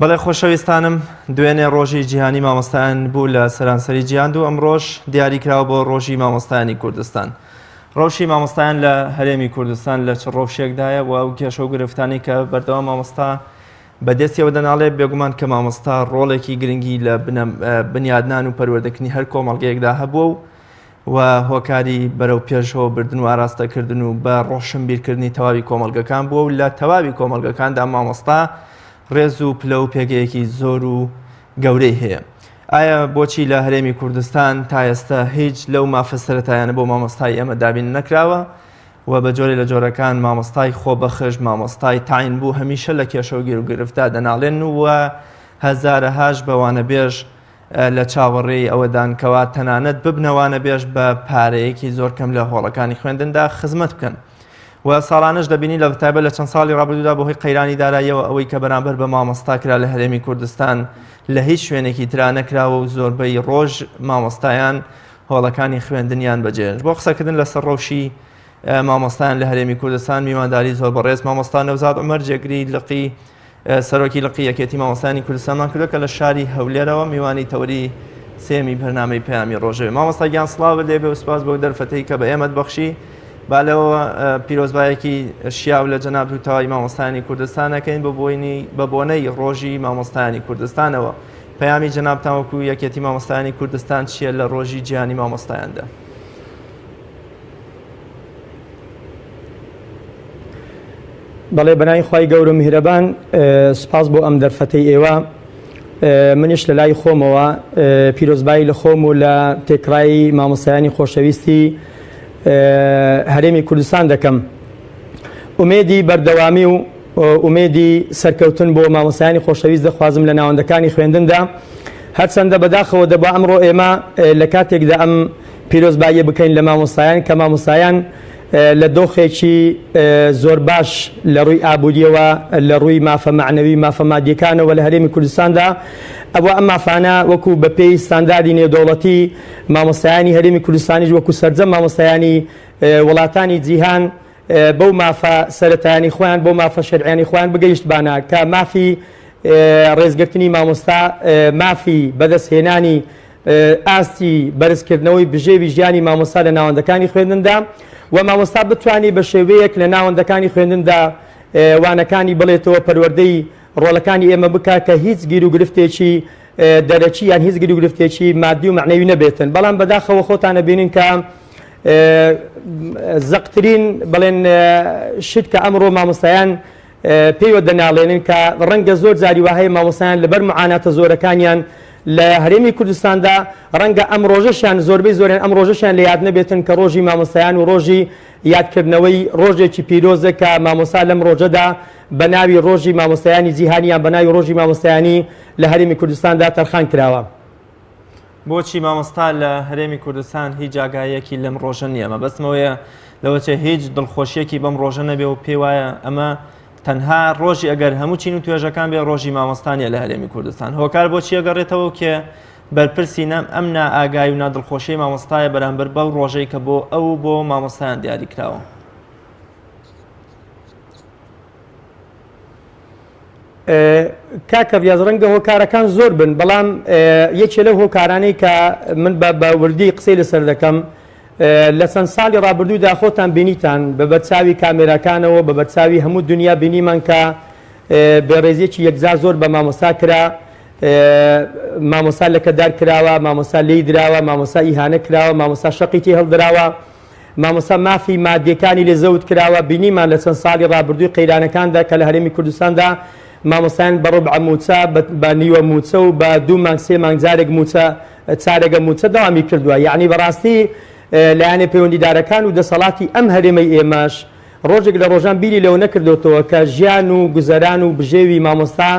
بەڵێ خۆشەویستانم دوێنێ ڕۆژی جیهانی مامۆستایان بوو لە سەرانسەری جیهان و ئەمڕۆژ دیاری کراوە بۆ ڕۆژی مامۆستایانی کوردستان. ڕەوشی مامۆستایان لە هەرێمی کوردستان لە چ ڕەوشێکدایە و ئەو کێشە و گرفتانی کە بەردەوام مامۆستا بەدەستیەوە دەناڵێ بێگومان کە مامۆستا ڕۆڵێکی گرنگی لە بنیادنان و پەروەردەکردنی هەر کۆمەڵگەیەکدا هەبووە و و هۆکاری بەرەو پێشەوە بردن و ئاراستەکردن و بە ڕۆشنبیرکردنی تەواوی کۆمەڵگەکان بووە و لە تەواوی کۆمەڵگەکاندا مامۆستا ڕێز و پلە و پێگەیەکی زۆر و گەورەی هەیە. ئایا بۆچی لە هەرێمی کوردستان تا ئێستا هیچ لەو مافە سەرەتایانە بۆ مامۆستای ئێمە دابین نەکراوە و بە جۆرێ لە جۆرەکان مامۆستای خۆبەخش مامۆستای تاین بوو هەمیشە لە کێشە و گیروگرفتدا دەناڵێن و هەزارەهاش بە وانەبێژ لە چاوەڕێی ئەوەدان کەوا تەنانەت ببنە وانەبێژ بە پارەیەکی زۆر کەم لە هۆڵەکانی خوێندندا خزمەت بکەن. و ساڵانەش دەبینی لە تایبەت لە چەند ساڵی ڕابردوودا بەهۆی قەیرانی داراییەوە ئەوەی کە بەرامبەر بە مامۆستا کرا لە هەرێمی کوردستان لە هیچ شوێنێکی ترا نەکراوە و زۆربەی ڕۆژ مامۆستایان هۆڵەکانی خوێندنیان بەجێهێشت. بۆ قسەکردن لەسەر ڕەوشی مامۆستایان لە هەرێمی کوردستان میوانداری زۆر بەڕێز مامۆستا نەوزاد عومەر جێگری لقی سەرۆکی لقی یەکێتی مامۆستایانی کوردستانمان کردووە کە لە شاری هەولێرەوە میوانی تەوەری سێمی بەرنامەی پەیامی ڕۆژەوێ. مامۆستا گیان سڵاوت لێبێ و سپاس بۆ دەرفەتەی کە بە ئێمەت بەخشی. با لەوە پیرۆزبایەکی شیاو لە جەنابت و تەواوی مامۆستایانی کوردستان ئەکەین بە بۆینی بە بۆنەی ڕۆژی مامۆستایانی کوردستانەوە. پەیامی جەنابتان وەکو یەکێتی مامۆستایانی کوردستان چییە لە ڕۆژی جیهانی مامۆستایاندا؟ بەڵێ بەناوی خوای گەورە و میهرەبان سوپاس بۆ ئەم دەرفەتەی ئێوە منیش لە لای خۆمەوە پیرۆزبایی لە خۆم و لە تێکڕایی مامۆستایانی خۆشەویستی هەرێمی کوردستان دەکەم ئومێدی بەردەوامی و ئومێدی سەرکەوتن بۆ مامۆستایانی خۆشەویست دەخوازم لە ناوەندەکانی خوێندندا هەرچەندە بەداخەوە دەبا ئەمڕۆ ئێمە لە کاتێکدا ئەم پیرۆزباییە بکەین لە مامۆستایان کە مامۆستایان لە دۆخێکی زۆر باش لە ڕووی ئابووریەوە لە ڕووی مافە مەعنەوی مافە مادیەکانەوە لە هەرێمی کوردستاندا ئەوە ئەم مافانە وەکو بەپێی ستانداردی نێودەوڵەتی مامۆستایانی هەرێمی کوردستانیش وەکو سەرجەم مامۆستایانی وڵاتانی جیهان بەو مافە سەرەتایانی خۆیان بۆ مافە شەرعیانی خۆیان بگەیشتبانە کە مافی ڕێزگرتنی مامۆستا مافی بەدەستهێنانی ئاستی بەرزکردنەوەی بژێوی ژیانی مامۆستا لە ناوەندەکانی خوێندندا و مامۆستا بتوانێت بە شێوەیەک لە ناوەندەکانی خوێندندا وانەکانی بڵێتەوە پەروەردەی ڕۆڵەکانی ئێمە بکات کە هیچ گیروگرفتێکی دەرەکی یان هیچ گیروگرفتێکی مادی و مەعنەوی نەبێتن بەڵام بەداخەوە خۆتان ئەبینین کە زەقترین بڵێن شت کە ئەمڕۆ مامۆستایان پێیوە دەناڵێنن کە ڕەنگە زۆر جاری وا هەیە مامۆستایان لەبەر معاناتە زۆرەکانیان لە هەرێمی کوردستاندا ڕەنگە ئەم ڕۆژەشیان زۆربەی زۆریان ئەم ڕۆژەشیان لە یاد نەبێتن کە ڕۆژی مامۆستایان و ڕۆژی یادکردنەوەی ڕۆژێکی پیرۆزە کە مامۆستا لەم ڕۆژەدا بە ناوی ڕۆژی مامۆستایانی جیهانی یان بە ناوی ڕۆژی مامۆستایانی لە هەرێمی کوردستاندا تەرخان کراوە. بۆچی مامۆستا لە هەرێمی کوردستان هیچ ئاگاییەکی لەم ڕۆژە نییە؟ مەبەستم ئەوەیە لەوەچێ هیچ دڵخۆشیەکی بەم ڕۆژە نەبێ و پێی وایە ئەمە تەنها ڕۆژی ئەگەر هەموو چین و توێژەکان بێ ڕۆژی مامۆستا نییە لە هەرێمی کوردستان هۆکار بۆ چییە گەڕێتەوە و کێ بەرپرسی نەم ئەم نائاگای و نادڵخۆشیی مامۆستایە بەرامبەر بەو ڕۆژەی کە بۆ ئەو و بۆ مامۆستایان دیاری کراوە؟ کاکە ڕیاز ڕەنگە هۆکارەکان زۆر بن بەڵام یەکێ لەو هۆکارانەی کە من بە وردی قسەی لەسەر دەکەم لە چەند ساڵی ڕابردوودا خۆتان بینیتان بە بەرچاوی کامێراکانەوە بە بەرچاوی هەموو دنیا بینیمان کە بێڕێزیەکی یەکجار زۆر بە مامۆستا کرا مامۆستا لەکەدار کراوە مامۆستا لێی دراوە مامۆستا ئیهانە کراوە مامۆستا شەقی تێ هەڵدراوە مامۆستا مافی مادیەکانی لێ زەوت کراوە، بینیمان لە چەند ساڵی ڕابردووی قەیرانەکاندا کە لە هەرێمی کوردستاندا مامۆستایان بە ڕوبعە مووچە، بە نیوە مووچە و بە دوو مانگ سێ مانگ جارێک مووچە چارەگە مووچە دەوامی کردووە. یەعنی بەڕاستی لایەنە پەیوەندیدارەکان و دەسەڵاتی ئەم هەرێمەی ئێمەش ڕۆژێک لە ڕۆژان بیری لەوە نەکردۆتەوە کە ژیان و گوزەران و بژێوی مامۆستا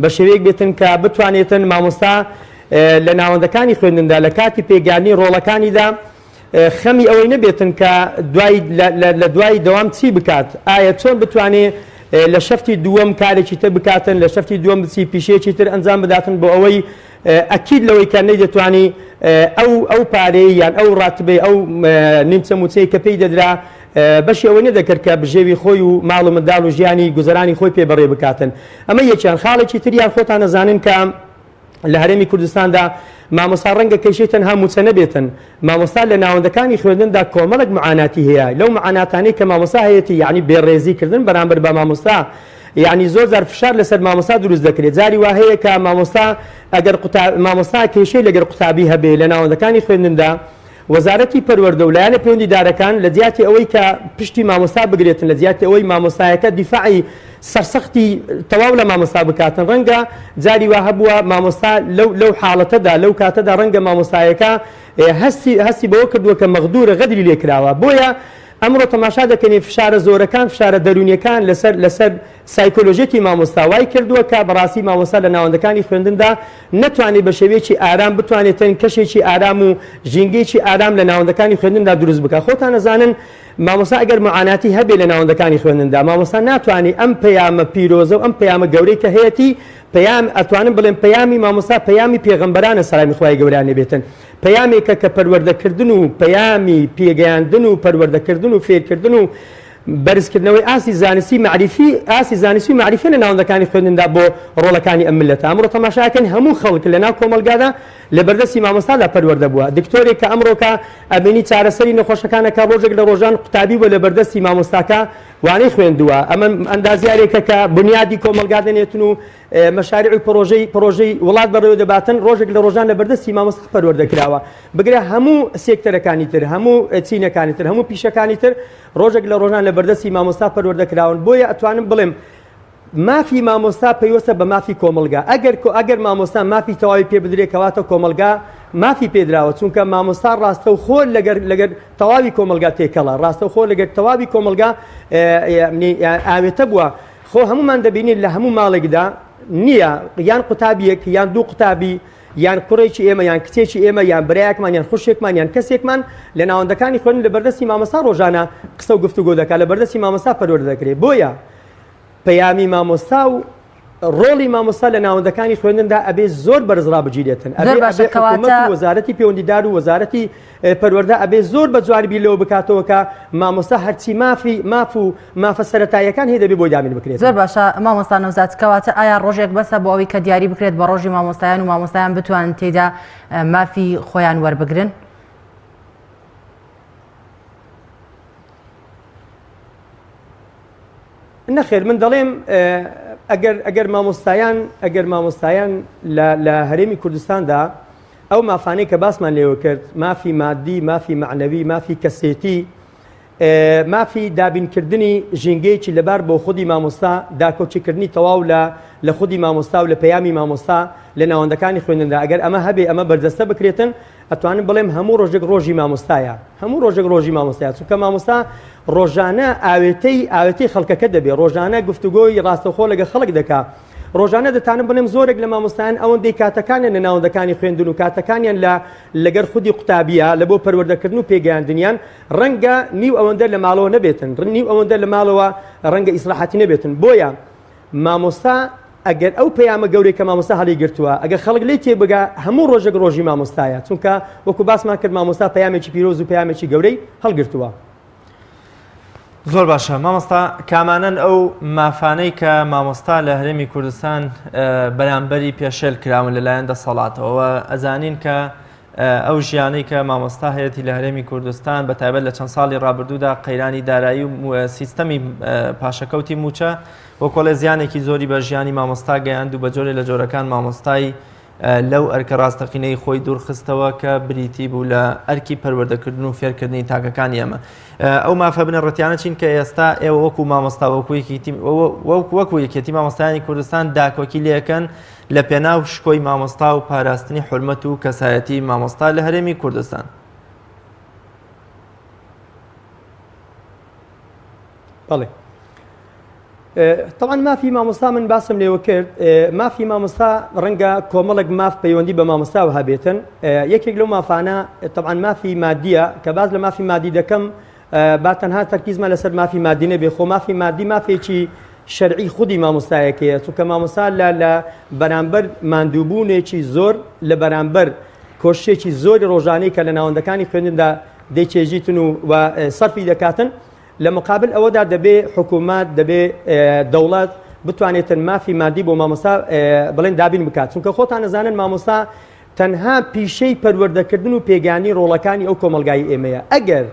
بە شێوەیەک بێتن کە بتوانێتن مامۆستا لە ناوەندەکانی خوێندندا لە کاتی پێگەیاندنی ڕۆڵەکانیدا خەمی ئەوەی نەبێتن کە دوای لە دوای دەوام چی بکات، ئایا چۆن بتوانێ لە شەفتی دووەم کارێکی تر بکاتن، لە شەفتی دووەم بچی پیشەیەکی تر ئەنجام بداتن بۆ ئەوەی ئەکید لەوەی کە نەیدەتوانی ئەو ئەو پارەی یان ئەو ڕاتبەی ئەو نیمچە موچەی کە پێی دەدرا. بەشی ئەوەی نەدەکرد کە بژێوی خۆی و ماڵ و منداڵ و ژیانی گوزەرانی خۆی پێ بەڕێ بکاتن. ئەمە یەکیان. خاڵێکی تریان خۆتان ئەزانن کە لە هەرێمی کوردستاندا مامۆستا ڕەنگە کێشەی تەنها مووچە نەبێتن، مامۆستا لە ناوەندەکانی خوێندندا کۆمەڵێک معاناتی هەیە، لەو معاناتانەی کە مامۆستا هەیەتی یەعنی بێڕێزی کردن بەرامبەر بە مامۆستا یەعنی زۆر جار فشار لەسەر مامۆستا دروست دەکرێت جاری وا هەیە کە مامۆستا ئەگەر مامۆستا کێشەی لەگەر قوتابی هەبێ لە ناوەندەکانی خوێندندا وەزارەتی پەروەردە و لایەنە پەیوەندیدارەکان لە جیاتی ئەوەی کە پشتی مامۆستا بگرێتن، لە جیاتی ئەوەی مامۆستایەکە دیفاعی سەرسەختی تەواو لە مامۆستا بکاتن، ڕەنگە جاری وا هەبووە مامۆستا لەو لەو حاڵەتەدا لەو کاتەدا ڕەنگە مامۆستایەکە هەستی هەستی بەوە کردووە کە مەغدورە غەدری لێ کراوە. بۆیە ئەمڕۆ تەماشا دەکەین فشارە زۆرەکان، فشارە دەروونیەکان لەسەر لەسەر سایکۆلۆژیەتی مامۆستا وای کردووە کە بەڕاستی مامۆستا لە ناوەندەکانی خوێندندا نەتوانێت بە شێوەیەکی ئارام بتوانێتن کەشێکی ئارام و ژینگەیەکی ئارام لە ناوەندەکانی خوێندندا دروست بکات. خۆتان ئەزانن مامۆستا ئەگەر معاناتی هەبێ لە ناوەندەکانی خوێندندا مامۆستا ناتوانێت ئەم پەیامە پیرۆزە و ئەم پەیامە گەورەی کە هەیەتی پەیام ئەتوانم بڵێم پەیامی مامۆستا پەیامی پێغەمبەرانە سەلامی خوای گەورەیان لێ بێتن پەیامێکە کە پەروەردەکردن و پەیامی پێگەیاندن و پەروەردەکردن و فێرکردن و بەرزکردنەوەی ئاستی زانستی مەعریفی ئاستی زانستی و مەعریفی لە ناوەندەکانی خوێندندا بۆ ڕۆڵەکانی ئەم میللەتە. ئەمڕۆ تەماشاکەین هەموو خەڵک لە ناو کۆمەڵگادا لە بەردەستی مامۆستادا پەروەردە بووە. دکتۆرێک کە ئەمڕۆکە ئەبینی چارەسەری نەخۆشەکان ئەکا ڕۆژێک لە ڕۆژان قوتابی بووە لە بەردەستی مامۆستاکە وانەی خوێندووە. ئەمە ئەندازیارێکە کە بنیادی کۆمەڵگا دەنێتن و مەشاریع و پڕۆژەی پڕۆژەی وڵات بەڕێوە دەباتن ڕۆژێک لە ڕۆژان لە بەردەستی مامۆستا پەروەردە کراوە. بگرە هەموو سێکتەرەکانی تر، هەموو چینەکانی تر، هەموو پیشەکانی تر ڕۆژێک لە ڕۆژان لە بەردەستی مامۆستا پەروەردە کراون، بۆیە ئەتوانم بڵێم مافی مامۆستا پەیوەستە بە مافی کۆمەڵگا، ئەگەر ئەگەر مامۆستا مافی تەواوی پێ بدرێت کەواتە کۆمەڵگا مافی پێدراوە، چونکە مامۆستا ڕاستەوخۆ لەگەر لەگەر تەواوی کۆمەڵگا تێکەڵە، ڕاستەوخۆ لەگەر تەواوی کۆمەڵگا ئاوێتە بووە، خۆ هەموومان دەبینین لە هەموو ماڵێکدا نییە یان قوتابیەک یان دوو قوتابی یان کوڕێکی ئێمە یان کچێکی ئێمە یان برایەکمان یان خوشکێکمان یان کەسێکمان لە ناوەندەکانی خوێندن لە بەردەستی مامۆستا ڕۆژانە قسە و گفتوگۆ دەکات لە بەردەستی مامۆستا پەروەردە دەکرێت بۆیە پەیامی مامۆستا و ڕۆڵی مامۆستا لە ناوەندەکانی خوێندندا ئەبێ زۆر بەرز ڕابگیرێتن ئەبێ ئەبێ حکوومەت و وەزارەتی پەیوەندیدار و وەزارەتی پەروەردە ئەبێ زۆر بە جوانی بیر لەوە بکاتەوە کە مامۆستا هەرچی مافی ماف و مافە سەرەتاییەکان هەیە دەبێ بۆی دابین بکرێت. زۆر باشە مامۆستا نەوزاد کەواتە ئایا ڕۆژێک بەسە بۆ ئەوەی کە دیاری بکرێت بە ڕۆژی مامۆستایان و مامۆستایان بتوانن تێیدا مافی خۆیان وەربگرن؟ نەخێر من دەڵێم ئەگەر ئەگەر مامۆستایان ئەگەر مامۆستایان لە لە هەرێمی کوردستاندا ئەو مافانەی کە باسمان لێوە کرد، مافی مادی، مافی مەعنەوی، مافی کەسێتی، مافی دابینکردنی ژینگەیەکی لەبار بۆ خودی مامۆستا، داکۆکیکردنی تەواو لە لە خودی مامۆستا و لە پەیامی مامۆستا لە ناوەندەکانی خوێندندا، ئەگەر ئەمە هەبێ، ئەمە بەرجەستە بکرێتن، ئەتوانم بڵێم هەموو ڕۆژێک ڕۆژی مامۆستایە، هەموو ڕۆژێک ڕۆژی مامۆستایە، چونکە مامۆستا ڕۆژانە ئاوێتەی ئاوێتەی خەڵکەکە دەبێ، ڕۆژانە گفتوگۆی ڕاستەوخۆ لەگەڵ خەڵک دەکا. ڕۆژانە دەتانم بڵێم زۆرێک لە مامۆستایان ئەوەندەی کاتەکانیان لە ناوەندەکانی خوێندن و کاتەکانیان لە لەگەر خودی قوتابیە لە بۆ پەروەردەکردن و پێگەیاندنیان ڕەنگە نیو ئەوەندە لە ماڵەوە نەبێتن نیو ئەوەندە لە ماڵەوە ڕەنگە ئیسراحەتی نەبێتن بۆیە مامۆستا ئەگەر ئەو پەیامە گەورەی کە مامۆستا هەڵی گرتووە ئەگەر خەڵک لێی تێبگا هەموو ڕۆژێک ڕۆژی مامۆستایە چونکە وەکو باسمان کرد مامۆستا پەیامێکی پیرۆز و پەیامێکی گەورەی هەڵگرتووە. زۆر باشە مامۆستا کامانەن ئەو مافانەی کە مامۆستا لە هەرێمی کوردستان بەرامبەری پێشێل کراون لەلایەن دەسەڵاتەوە ئەزانین کە ئەو ژیانەی کە مامۆستا هەیەی لە هەرێمی کوردستان بە تایبەت لە چەند ساڵی ڕابردوودا قەیرانی دارایی و سیستەمی پاشەکەوتی موچە وەکۆڵێ زیانێکی زۆری بە ژیانی مامۆستا گەیاند و بە جۆرێ لە جۆرەکان مامۆستای لەو ئەرکە ڕاستەقینەی خۆی دوورخستەوە کە بریتی بوو لە ئەرکی پەروەردەکردن و فێرکردنی تاکەکانی ئێمە. ئەو مافە بنەڕەتیانە چین کە ئێستا ئێوە وەکو مامۆستا وەکو یەکێتی وەکو یەکێتی مامۆستایانی کوردستان داکۆکی لێکەن لە پێناو شکۆی مامۆستا و پاراستنی حورمەت و کەسایەتی مامۆستا لە هەرێمی کوردستان؟ بەڵێ تەبعەن مافی مامۆستا من باسم لێوە کرد مافی مامۆستا ڕەنگە کۆمەڵێک ماف پەیوەندی بە مامۆستاوە هەبێتن یەکێک لەو مافانە تەبعەن مافی مادیە کە باز لە مافی مادی دەکەم با تەنها تەرکیزمان لەسەر مافی مادی نەبێ خۆ مافی مادی مافێکی شەرعی خودی مامۆستایەکەیە چونکە مامۆستا لە لە بەرامبەر ماندووبوونێکی زۆر لە بەرامبەر کۆششێکی زۆری ڕۆژانەی کە لە ناوەندەکانی خوێندندا دەیچێژیتن و سەرفی دەکاتن. لە مقابل ئەوەدا دەبێ حکوومەت دەبێ دەوڵەت بتوانێتن مافی مادی بۆ مامۆستا بڵێن دابین بکات چونکە خۆتان نەزانن مامۆستا تەنها پیشەی پەروەردەکردن و پێگانی ڕۆڵەکانی ئەو کۆمەڵگای ئێمەیە ئەگەر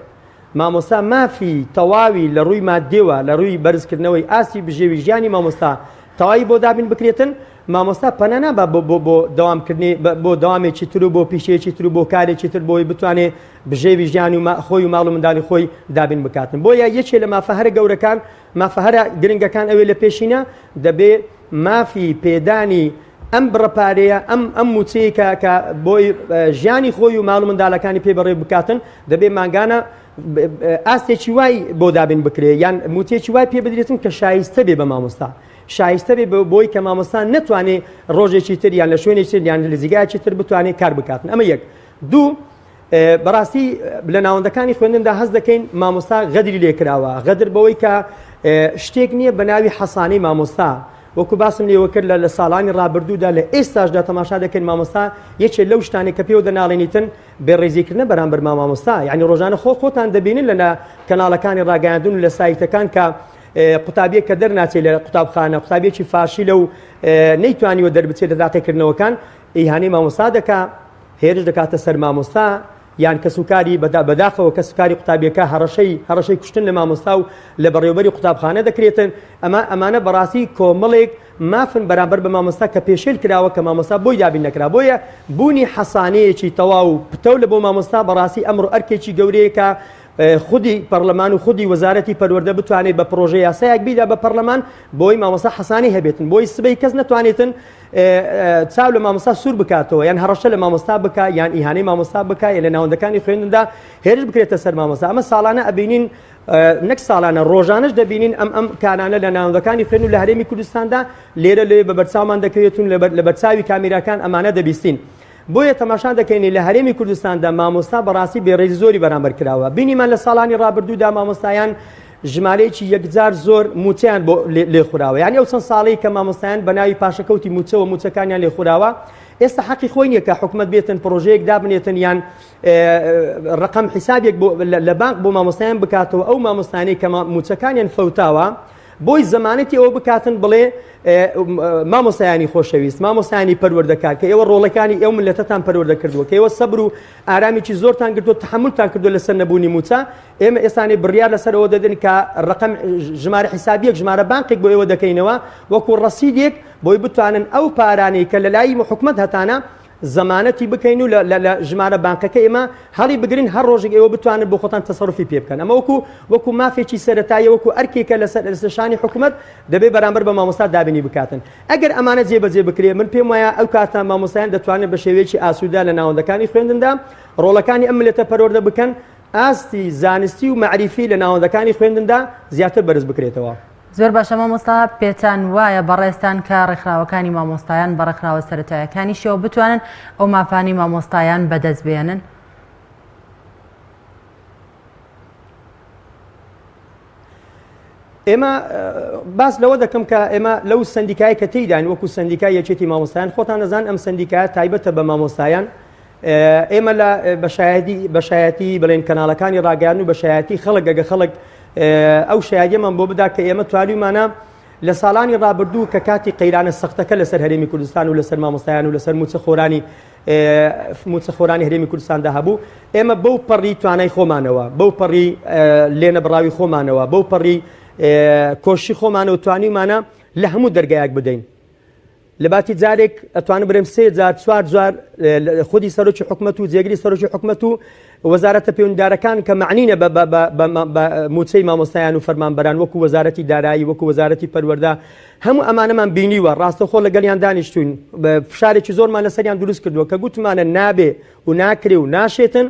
مامۆستا مافی تەواوی لە ڕووی ماددیەوە لە ڕووی بەرزکردنەوەی ئاستی بژێوی ژیانی مامۆستا تەواوی بۆ دابین بکرێتن مامۆستا پەنا نابا بۆ بۆ بۆ دەوامکردنی بۆ دەوامێکی تر و بۆ پیشەیەکی تر و بۆ کارێکی تر بۆی بتوانێ بژێوی ژیان و خۆی و ماڵ و منداڵی خۆی دابین بکاتن بۆیە یەکێ لە مافە هەرە گەورەکان مافە هەرە گرنگەکان ئەوێ لە پێشینە دەبێ مافی پێدانی ئەم بڕە پارەیە ئەم ئەم موچەیە کە کە بۆی ژیانی خۆی و ماڵ و منداڵەکانی پێ بەڕێ بکاتن دەبێ مانگانە ئاستێکی وای بۆ دابین بکرێ یان موچێکی وای پێ بدرێتن کە شایستە بێ بە مامۆستا شایستە بێ بۆی کە مامۆستا نەتوانێ ڕۆژێکی تر یان لە شوێنێکی تر یان لە جیگایەکی تر بتوانێت کار بکاتن ئەمە یەک دوو بەڕاستی لە ناوەندەکانی خوێندندا هەست دەکەین مامۆستا غەدری لێکراوە غەدر بەوەی کە شتێک نییە بە ناوی حەسانەی مامۆستا وەکو باسم لێوە کرد لە لە ساڵانی ڕابردوودا لە ئێستاشدا تەماشا دەکەین مامۆستا یەکێ لەو شتانێک کە پێوە دەناڵێنیتن بێڕێزیکردنە بەرامبەر ما مامۆستا یعنی ڕۆژانە خۆ خۆتان دەبینن لە کەناڵەکانی ڕاگەیاندن و لە سایتەکان کە قوتابیەک کە دەرناچێت لە قوتابخانە قوتابیەکی فاشیلە و نەیتوانیوە دەربچێت لە تاقیکردنەوەکان ئیهانەی مامۆستا دەکا هێرش دەکاتە سەر مامۆستا یان کەسوکاری بەداخەوە کەسوکاری قوتابیەکە هەڕەشەی هەڕەشەی کوشتن لە مامۆستا و لە بەڕێوبەری قوتابخانە دەکرێتن ئەمە ئەمانە بەڕاستی کۆمەڵێک مافن بەرامبەر بە مامۆستا کە پێشێل کراوە کە مامۆستا بۆی دابین نەکرا بۆیە بوونی حەسانەیەکی تەواو و پتەو لە بۆ مامۆستا بەڕاستی ئەمڕۆ ئەرکێکی گەورەیە کە خودی پەرلەمان و خودی وەزارەتی پەروەردە بتوانێت بە پرۆژە یاسایەک بیدا بە پەرلەمان بۆی مامۆستا حەسانی هەبێتن بۆی سبەی کەس نەتوانێتن چاو لە مامۆستا سوور بکاتەوە یان هەڕەشە لە مامۆستا بکا یان ئیهانەی مامۆستا بکا یان لە ناوەندەکانی خوێندندا هێرش بکرێتە سەر مامۆستا ئەمە ساڵانە ئەبینین نەک ساڵانە ڕۆژانەش دەبینین ئەم ئەم کارانە لە ناوەندەکانی خوێن و لە هەرێمی کوردستاندا لێرە لێ بە بەرچاومان دەکەوێتون لە بەرچاوی کامیراکان ئەمانە دەبیستین. بۆیە تەماشا دەکەین لە هەرێمی کوردستاندا مامۆستا بەڕاستی بێڕێزی زۆری بەرامبەر کراوە بینیمان لە ساڵانی ڕابردوودا مامۆستایان ژمارەیەکی یەکجار زۆر موچەیان بۆ لێخوراوە یعنی ئەو چەند ساڵەی کە مامۆستایان بە ناوی پاشەکەوتی موچەوە موچەکانیان لێخوراوە ئێستا حەقی خۆی نییە کە حکومت بێتن پرۆژەیەک دابنێتن یان ڕقم حیسابێک لە بانک بۆ مامۆستایان بکاتەوە ئەو مامۆستانەی کە موچەکانیان فەوتاوە بۆی زەمانەتی ئەوە بکاتن بڵێ مامۆستایانی خۆشەویست مامۆستایانی پەروەردەکار کە ئێوە ڕۆڵەکانی ئەو ملەتەتان پەروەردە کردووە کە ئێوە سەبر و ئارامیی زۆرتان گرتووە تحملتان کردو لەسەر نەبوونی موچە ئێمە ئێستانێ بڕیار لەسەر ئەوە دەدەن کە ڕقم ژمارە حیسابیەک ژمارە بانقێک بۆ ئێوە دەکەینەوە وەکو ڕەسیدێک بۆی بتوانن ئەو پارانەی کە لە لای حکومەت هەتانە زەمانەتی بکەین و لە ژمارە بانقەکە ئێمە هەڵی بگرین هەر ڕۆژێک ئێوە بتوانن بۆ خۆتان تەسەروفی پێ بکەن ئەمە وەکو وەکو مافێکی سەرەتاییە وەکو ئەرکێکە لەسەر لەسەر شانی حکومەت دەبێ بەرامبەر بە مامۆستا دابینی بکاتن ئەگەر ئەمانە جێبەجێ بکرێ من پێم وایە ئەو کاتە مامۆستایان دەتوانن بە شێوەیەکی ئاسوودە لە ناوەندەکانی خوێندندا ڕۆڵەکانی ئەم ملەتە پەروەردە بکەن ئاستی زانستی و مەعریفی لە ناوەندەکانی خوێندندا زیاتر بەرز بکرێتەوە. زۆر باشە مامۆستا، پێتان وایە بەڕێزتان کە ڕێکخراوەکانی مامۆستایان بە ڕێکخراوە سەرەتایەکانیشیەوە بتوانن ئەو مافانەی مامۆستایان بەدەست بێنن؟ ئێمە باس لەوە دەکەم کە ئێمە لەو سندیکای کە تێیداین وەکو سندیکای یەکێتی مامۆستایان خۆتان دەزان ئەم سندیکایە تایبەتە بە مامۆستایان ئێمە لە بەشایەتی بەشایەتی بڵێن کەناڵەکانی ڕاگەیان و بەشایەتی خەڵک ئەگە خەڵک ئەو شایەتیەمان بۆ بدا کە ئێمە توانیومانە لە ساڵانی ڕابردوو کە کاتی قەیرانە سەختەکە لەسەر هەرێمی کوردستان و لەسەر مامۆستایان و لەسەر موچەخۆرانی موچەخۆرانی هەرێمی کوردستاندا هەبوو ئێمە بەو پەڕی توانای خۆمانەوە بەو پەڕی لێنەبڕاوی خۆمانەوە بەو پەڕی کۆشی خۆمانەوە توانیمانە لە هەموو دەرگایەک بدەین لە باتی جارێک ئەتوانم برێم سێ جار چوار جار خودی سەرۆکی حکومەت و جێگری سەرۆکی حکومەت و وەزارەتە پەیوەندیدارەکان کە معنینە بە موچەی مامۆستایان و فەرمانبەران وەکو وەزارەتی دارایی وەکو وەزارەتی پەروەردە هەموو ئەمانەمان بینیوە ڕاستەخۆ لەگەڵیان دانیشتوین فشارێکی زۆرمان لەسەریان دروست کردووە کە گوتمانە نابێ و ناکرێ و ناشێتن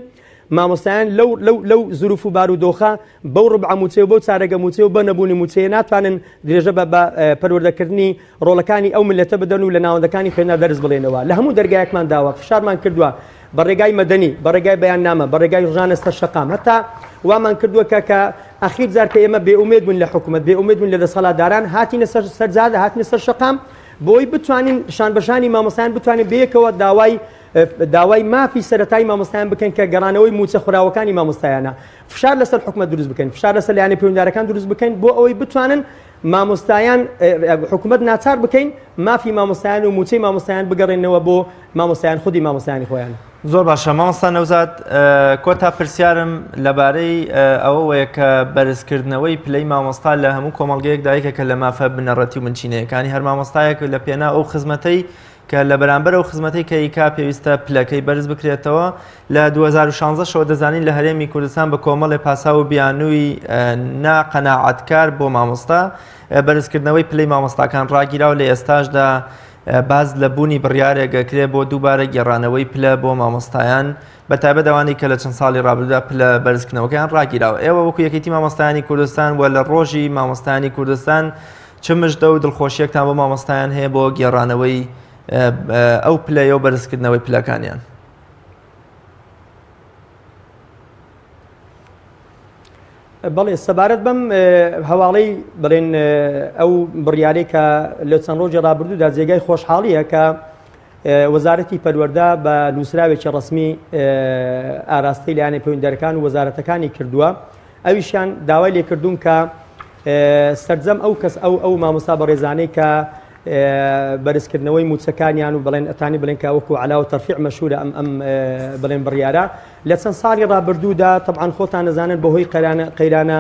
مامۆستایان لەو لەو لەو زروف و بارودۆخە بەو ڕبعە موچەیە و بەو چارەگە موچەیە و بە نەبوونی موچەیە ناتوانن درێژە بە بە پەروەردەکردنی ڕۆڵەکانی ئەو میللەتە بدەن و لە ناوەندەکانی خوێندنا دەرس بڵێنەوە لە هەموو دەرگایەکمان داوە فشارمان کردووە بە ڕێگای مەدەنی بە ڕێگای بەیاننامە بە ڕێگای ڕژانە سەر شەقام هەتا وامان کردووە کە کە ئەخیر جار کە ئێمە بێئومێد بوون لە حکوومەت بێئومێد بوون لە دەسەڵاتداران هاتینە سەر سەرجادە هاتینە سەر شەقام بۆی بتوانین شان بەشانی مامۆستایان بتوانین بەیەکەوە داوای داوای مافی سەرەتایی مامۆستایان بکەین کە گەڕانەوەی مووچە خوراوەکانی مامۆستایانە. فشار لەسەر حکومەت دروست بکەین، فشار لەسەر لایەنە پەیوەندیدارەکان دروست بکەین بۆ ئەوەی بتوانن مامۆستایان حکومەت ناچار بکەین مافی مامۆستایان و مووچەی مامۆستایان بگەڕێنەوە بۆ مامۆستایان خودی مامۆستایانی خۆیان. زۆر باشە مامۆستا نەوزاد کۆتا پرسیارم لەبارەی ئەوەوەیە کە بەرزکردنەوەی پلەی مامۆستا لە هەموو کۆمەڵگەیەکدا یەکێکە لە مافە بنەڕەتی و بنچینەیەکانی هەر مامۆستایەک لە پێناو ئەو خزمەتەی کە لە بەرامبەر ئەو خزمەتەی کە ئەیکا پێویستە پلەکەی بەرز بکرێتەوە لە 2016 شەوە دەزانین لە هەرێمی کوردستان بە کۆمەڵێ پاساو و بیانووی نا قەناعەتکار بۆ مامۆستا بەرزکردنەوەی پلەی مامۆستاکان ڕاگیراوە لە ئێستاشدا باس لە بوونی بڕیارێک ئەکرێ بۆ دووبارە گێڕانەوەی پلە بۆ مامۆستایان بە تایبەت ئەوانەی کە لە چەند ساڵی ڕابردوودا پلە بەرزکردنەوەکەیان ڕاگیراوە ئێوە وەکو یەکێتی مامۆستایانی کوردستان و لە ڕۆژی مامۆستایانی کوردستان چ مژدە و دڵخۆشیەکتان بۆ مامۆستایان هەیە بۆ گێڕانەوەی ئەو پلەیە و بەرزکردنەوەی پلەکانیان؟ بەڵێ سەبارەت بەم هەواڵەی بڵێن ئەو بڕیارەی کە لە چەند ڕۆژی ڕابردوودا جێگای خۆشحاڵیە کە وەزارەتی پەروەردە بە نووسراوێکی ڕسمی ئاراستەی لایەنە پەیوەندیدارەکان و وەزارەتەکانی کردووە ئەویشیان داوای لێکردوون کە سەرجەم ئەو کەس ئەو ئەو مامۆستا بەڕێزانەی کە بەرزکردنەوەی موچەکانیان و بڵێن ئەتانی بڵێن کە وەکو علاوە تەرفیع مەشهورە ئەم ئەم بڵێن بڕیارە لە چەند ساڵی ڕابردوودا تەبعەن خۆتان نەزانن بەهۆی قەیرانە قەیرانە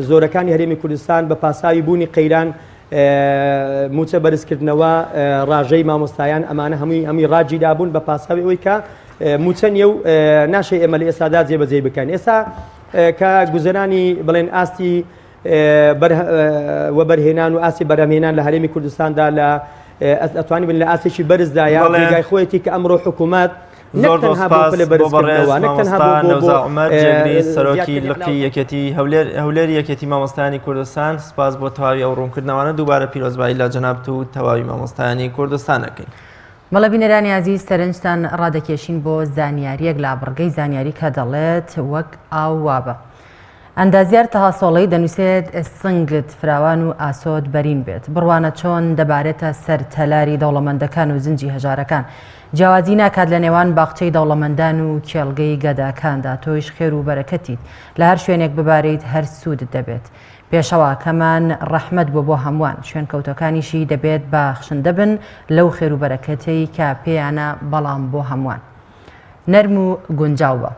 زۆرەکانی هەرێمی کوردستان بە پاساوی بوونی قەیران موچە بەرزکردنەوە ڕاژەی مامۆستایان ئەمانە هەمووی هەمووی ڕاگیرا بوون بە پاساوی ئەوەی کە موچە نییە و ناشێ ئێمە لە ئێستادا جێبەجێی بکەن ئێستا کە گوزەرانی بڵێن ئاستی وەبەرهێنان و ئاستی بەرهەمهێنان لە هەرێمی کوردستاندا لە ئەتوانی بن لە ئاستێکی بەرزدایە جێگای خۆیەتی کە ئەمڕۆ حکوومەت زۆر زۆر سپاس بۆ بەڕێز مامۆستا نەوزا عومەر جێگری سەرۆکی لقی یەکێتی هەولێر هەولێری یەکێتی مامۆستایانی کوردستان سپاس بۆ تەواوی ئەو ڕوونکردنەوانە دووبارە پیرۆزبایی لە جەنابت و تەواوی مامۆستایانی کوردستان ئەکەین. بەڵێ بینەرانی ئازیز سەرنجتان ڕادەکێشین بۆ زانیاریەک لە بڕگەی زانیاری کە دەڵێت وەک ئاو وابە. ئەندازیار تەها سۆڵەی دەنووسێت سنگت فراوان و ئاسۆت بەرین بێت. بڕوانە چۆن دەبارێتە سەر تەلاری دەوڵەمەندەکان و زنجی هەژارەکان. جیاوازی ناکات لە نێوان باخچەی دەوڵەمەندان و کێڵگەی گەداکاندا. تۆیش خێر و بەرەکەتیت. لە هەر شوێنێک بباریت هەر سوودت دەبێت. پێشەواکەمان ڕەحمەت بووە بۆ هەمووان. شوێنکەوتەکانیشی دەبێت بەخشندە بن لەو خێر و بەرەکەتەی کە پێیانە بەڵام بۆ هەمووان. نەرم و گونجاو بە.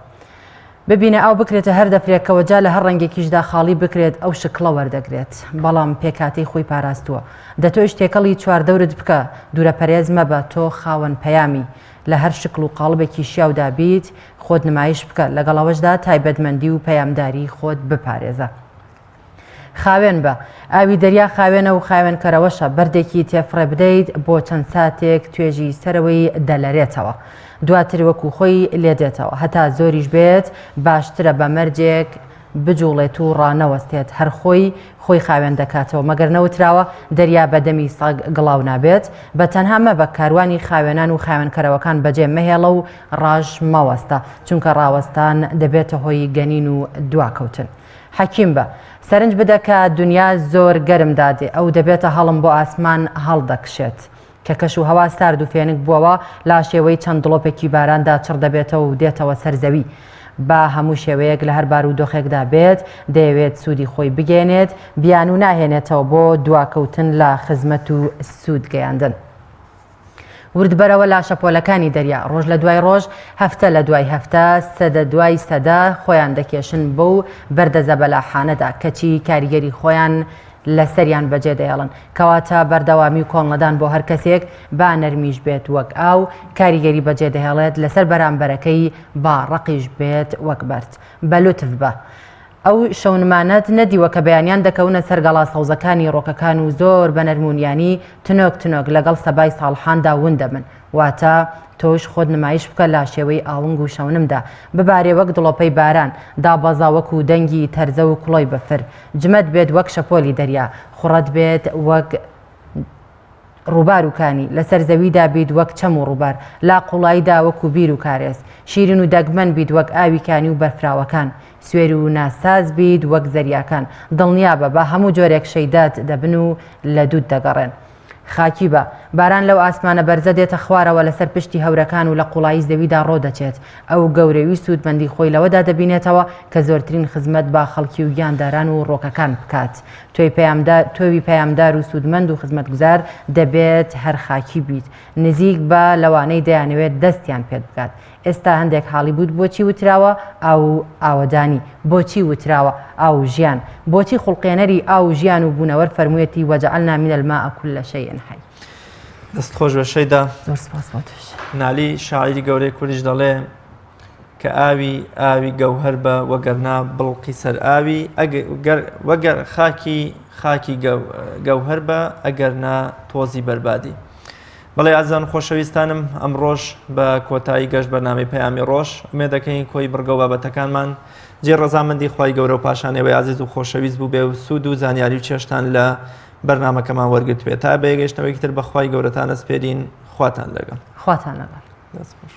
ببینە ئاو بکرێتە هەر دەفرێکەوە جا لە هەر ڕەنگێکیشدا خاڵی بکرێت ئەو شکڵە وەردەگرێت بەڵام پێکهاتەی خۆی پاراستووە دە تۆیش تێکەڵی چواردەورت بکە دوورەپەرێز مەبە تۆ خاوەن پەیامی لە هەر شکڵ و قاڵبێکی شیاودا بیت خۆت نمایش بکە لەگەڵ ئەوەشدا تایبەتمەندی و پەیامداری خۆت بپارێزە. خاوێن بە. ئاوی دەریا خاوێنە و خاوێنکەرەوەشە، بەردێکی تێفڕێ بدەیت بۆ چەند ساتێک توێژی سەرەوەی دەلەرێتەوە. دواتر وەکو خۆی لێدێتەوە. هەتا زۆریش بێت باشترە بە مەرجێک بجوڵێت و ڕانەوەستێت هەر خۆی خۆی خاوێن دەکاتەوە. مەگەر نەوتراوە دەریا بە دەمی سەگ گڵاو نابێت؟ بە تەنها مەبە کاروانی خاوێنان و خاوێنکەرەوەکان بەجێ مەهێڵە و ڕاش مەوەستە، چونکە ڕاوەستان دەبێتە هۆی گەنین و دواکەوتن. حەکیم بە. سەرنج بدە کە دونیا زۆر گەرم دادێ، ئەو دەبێتە هەڵم بۆ ئاسمان هەڵدەکشێت. کە کەش و هەوا سارد و فێنک بووەوە، لا شێوەی چەند دڵۆپێکی باراندا چڕ دەبێتەوە و دێتەوە سەر زەوی. بە هەموو شێوەیەک لە هەر بارودۆخێکدا بێت، دەیەوێت سوودی خۆی بگەیەنێت، بیانوو ناهێنێتەوە بۆ دواکەوتن لە خزمەت و سوود گەیاندن. وردبەرەوە لە شەپۆلەکانی دەریا، ڕۆژ لە دوای ڕۆژ، هەفتە لە دوای هەفتە، سەدە دوای سەدە خۆیان دەکێشن بەو بەردە زەبەلاحانەدا، کەچی کاریگەری خۆیان لەسەریان بەجێ دەهێڵن. کەواتە بەردەوامی و کۆڵنەدان بۆ هەر کەسێک، با نەرمیش بێت وەک ئاو، کاریگەری بەجێ دەهێڵێت لەسەر بەرامبەرەکەی، با ڕەقیش بێت وەک بەرد. بە لوتف بە. ئەو شەونمانەت نەدیوە کە بەیانیان دەکەونە سەر گەڵا سەوزەکانی ڕۆکەکان و زۆر بە نەرمونیانی تنۆک تنۆک لەگەڵ سەبای ساڵحاندا ون دەبن واتە تۆش خۆت نمایش بکە لە شێوەی ئاونگ و شەونمدا ببارێ وەک دڵۆپەی باران دابەزە وەکو دەنگی تەرزە و کوڵۆی بەفر جمەت بێت وەک شەپۆلی دەریا خوڕەت بێت وەک ڕووبار و کانی، لەسەر زەویدا بیت وەک چەم و ڕووبار، لا قووڵاییدا وەکوو بیر و کارێز، شیرین و دەگمەن بیت وەک ئاوی کانی و بەرفراوەکان، سوێر و ناساز بیت وەک زەریاکان، دڵنیابە با هەموو جۆرێک شەیدات دەبن و لە دووت دەگەڕێن. خاکی بە. باران لەو ئاسمانە بەرزە دێتە خوارەوە لەسەر پشتی هەورەکان و لە قوڵایی زەویدا ڕۆدەچێت. ئەو گەورەوی و سوودمەندی خۆی لەوەدا دەبینێتەوە کە زۆرترین خزمەت بە خەڵکی و گیانداران و ڕۆکەکان بکات. تۆی پەیامدار، تۆوی پەیامدار و سوودمەند و خزمەتگوزار دەبێت هەر خاکی بیت. نزیک بە لەوانەی دەیانەوێت دەستیان پێت بگات. ئێستا هەندێک حاڵی بووت بۆچی وتراوە ئاو و ئاوەدانی؟ بۆچی وتراوە ئاو و ژیان؟ بۆچی خوڵقێنەری ئاو و ژیان و بوونەوەر فەرموویەتی وجعلنا من الماء کل شیء حی؟ دەست خۆش بێ شەیدا. زۆر سپاس بۆ تۆش. نالی شاعیری گەورەی کوردیش دەڵێ کە ئاوی ئاوی گەوهەر بە وەگەرنا بڵقی سەر ئاوی ئەگەر وەگەر خاکی خاکی گەوهەر بە ئەگەرنا تۆزی بەربادی. بەڵێ ئازیزان و خۆشەویستانم ئەمڕۆش بە کۆتایی گەشت بەرنامەی پەیامی ڕۆژ ئومێد دەکەین کۆی بڕگە و بابەتەکانمان جێ ڕەزامەندی خوای گەورە و پاشان ئێوەی ئازیز و خۆشەویست بوو بێ و سوود و زانیاری و چێشتان لە بەرنامەکەمان وەرگرت بێت تا بەیەگەشتنەوەیەکی تر بەخوای گەورەتان ئەسپێرین خواتان لەگەڵ خواتان لەگەڵ دەست خۆش.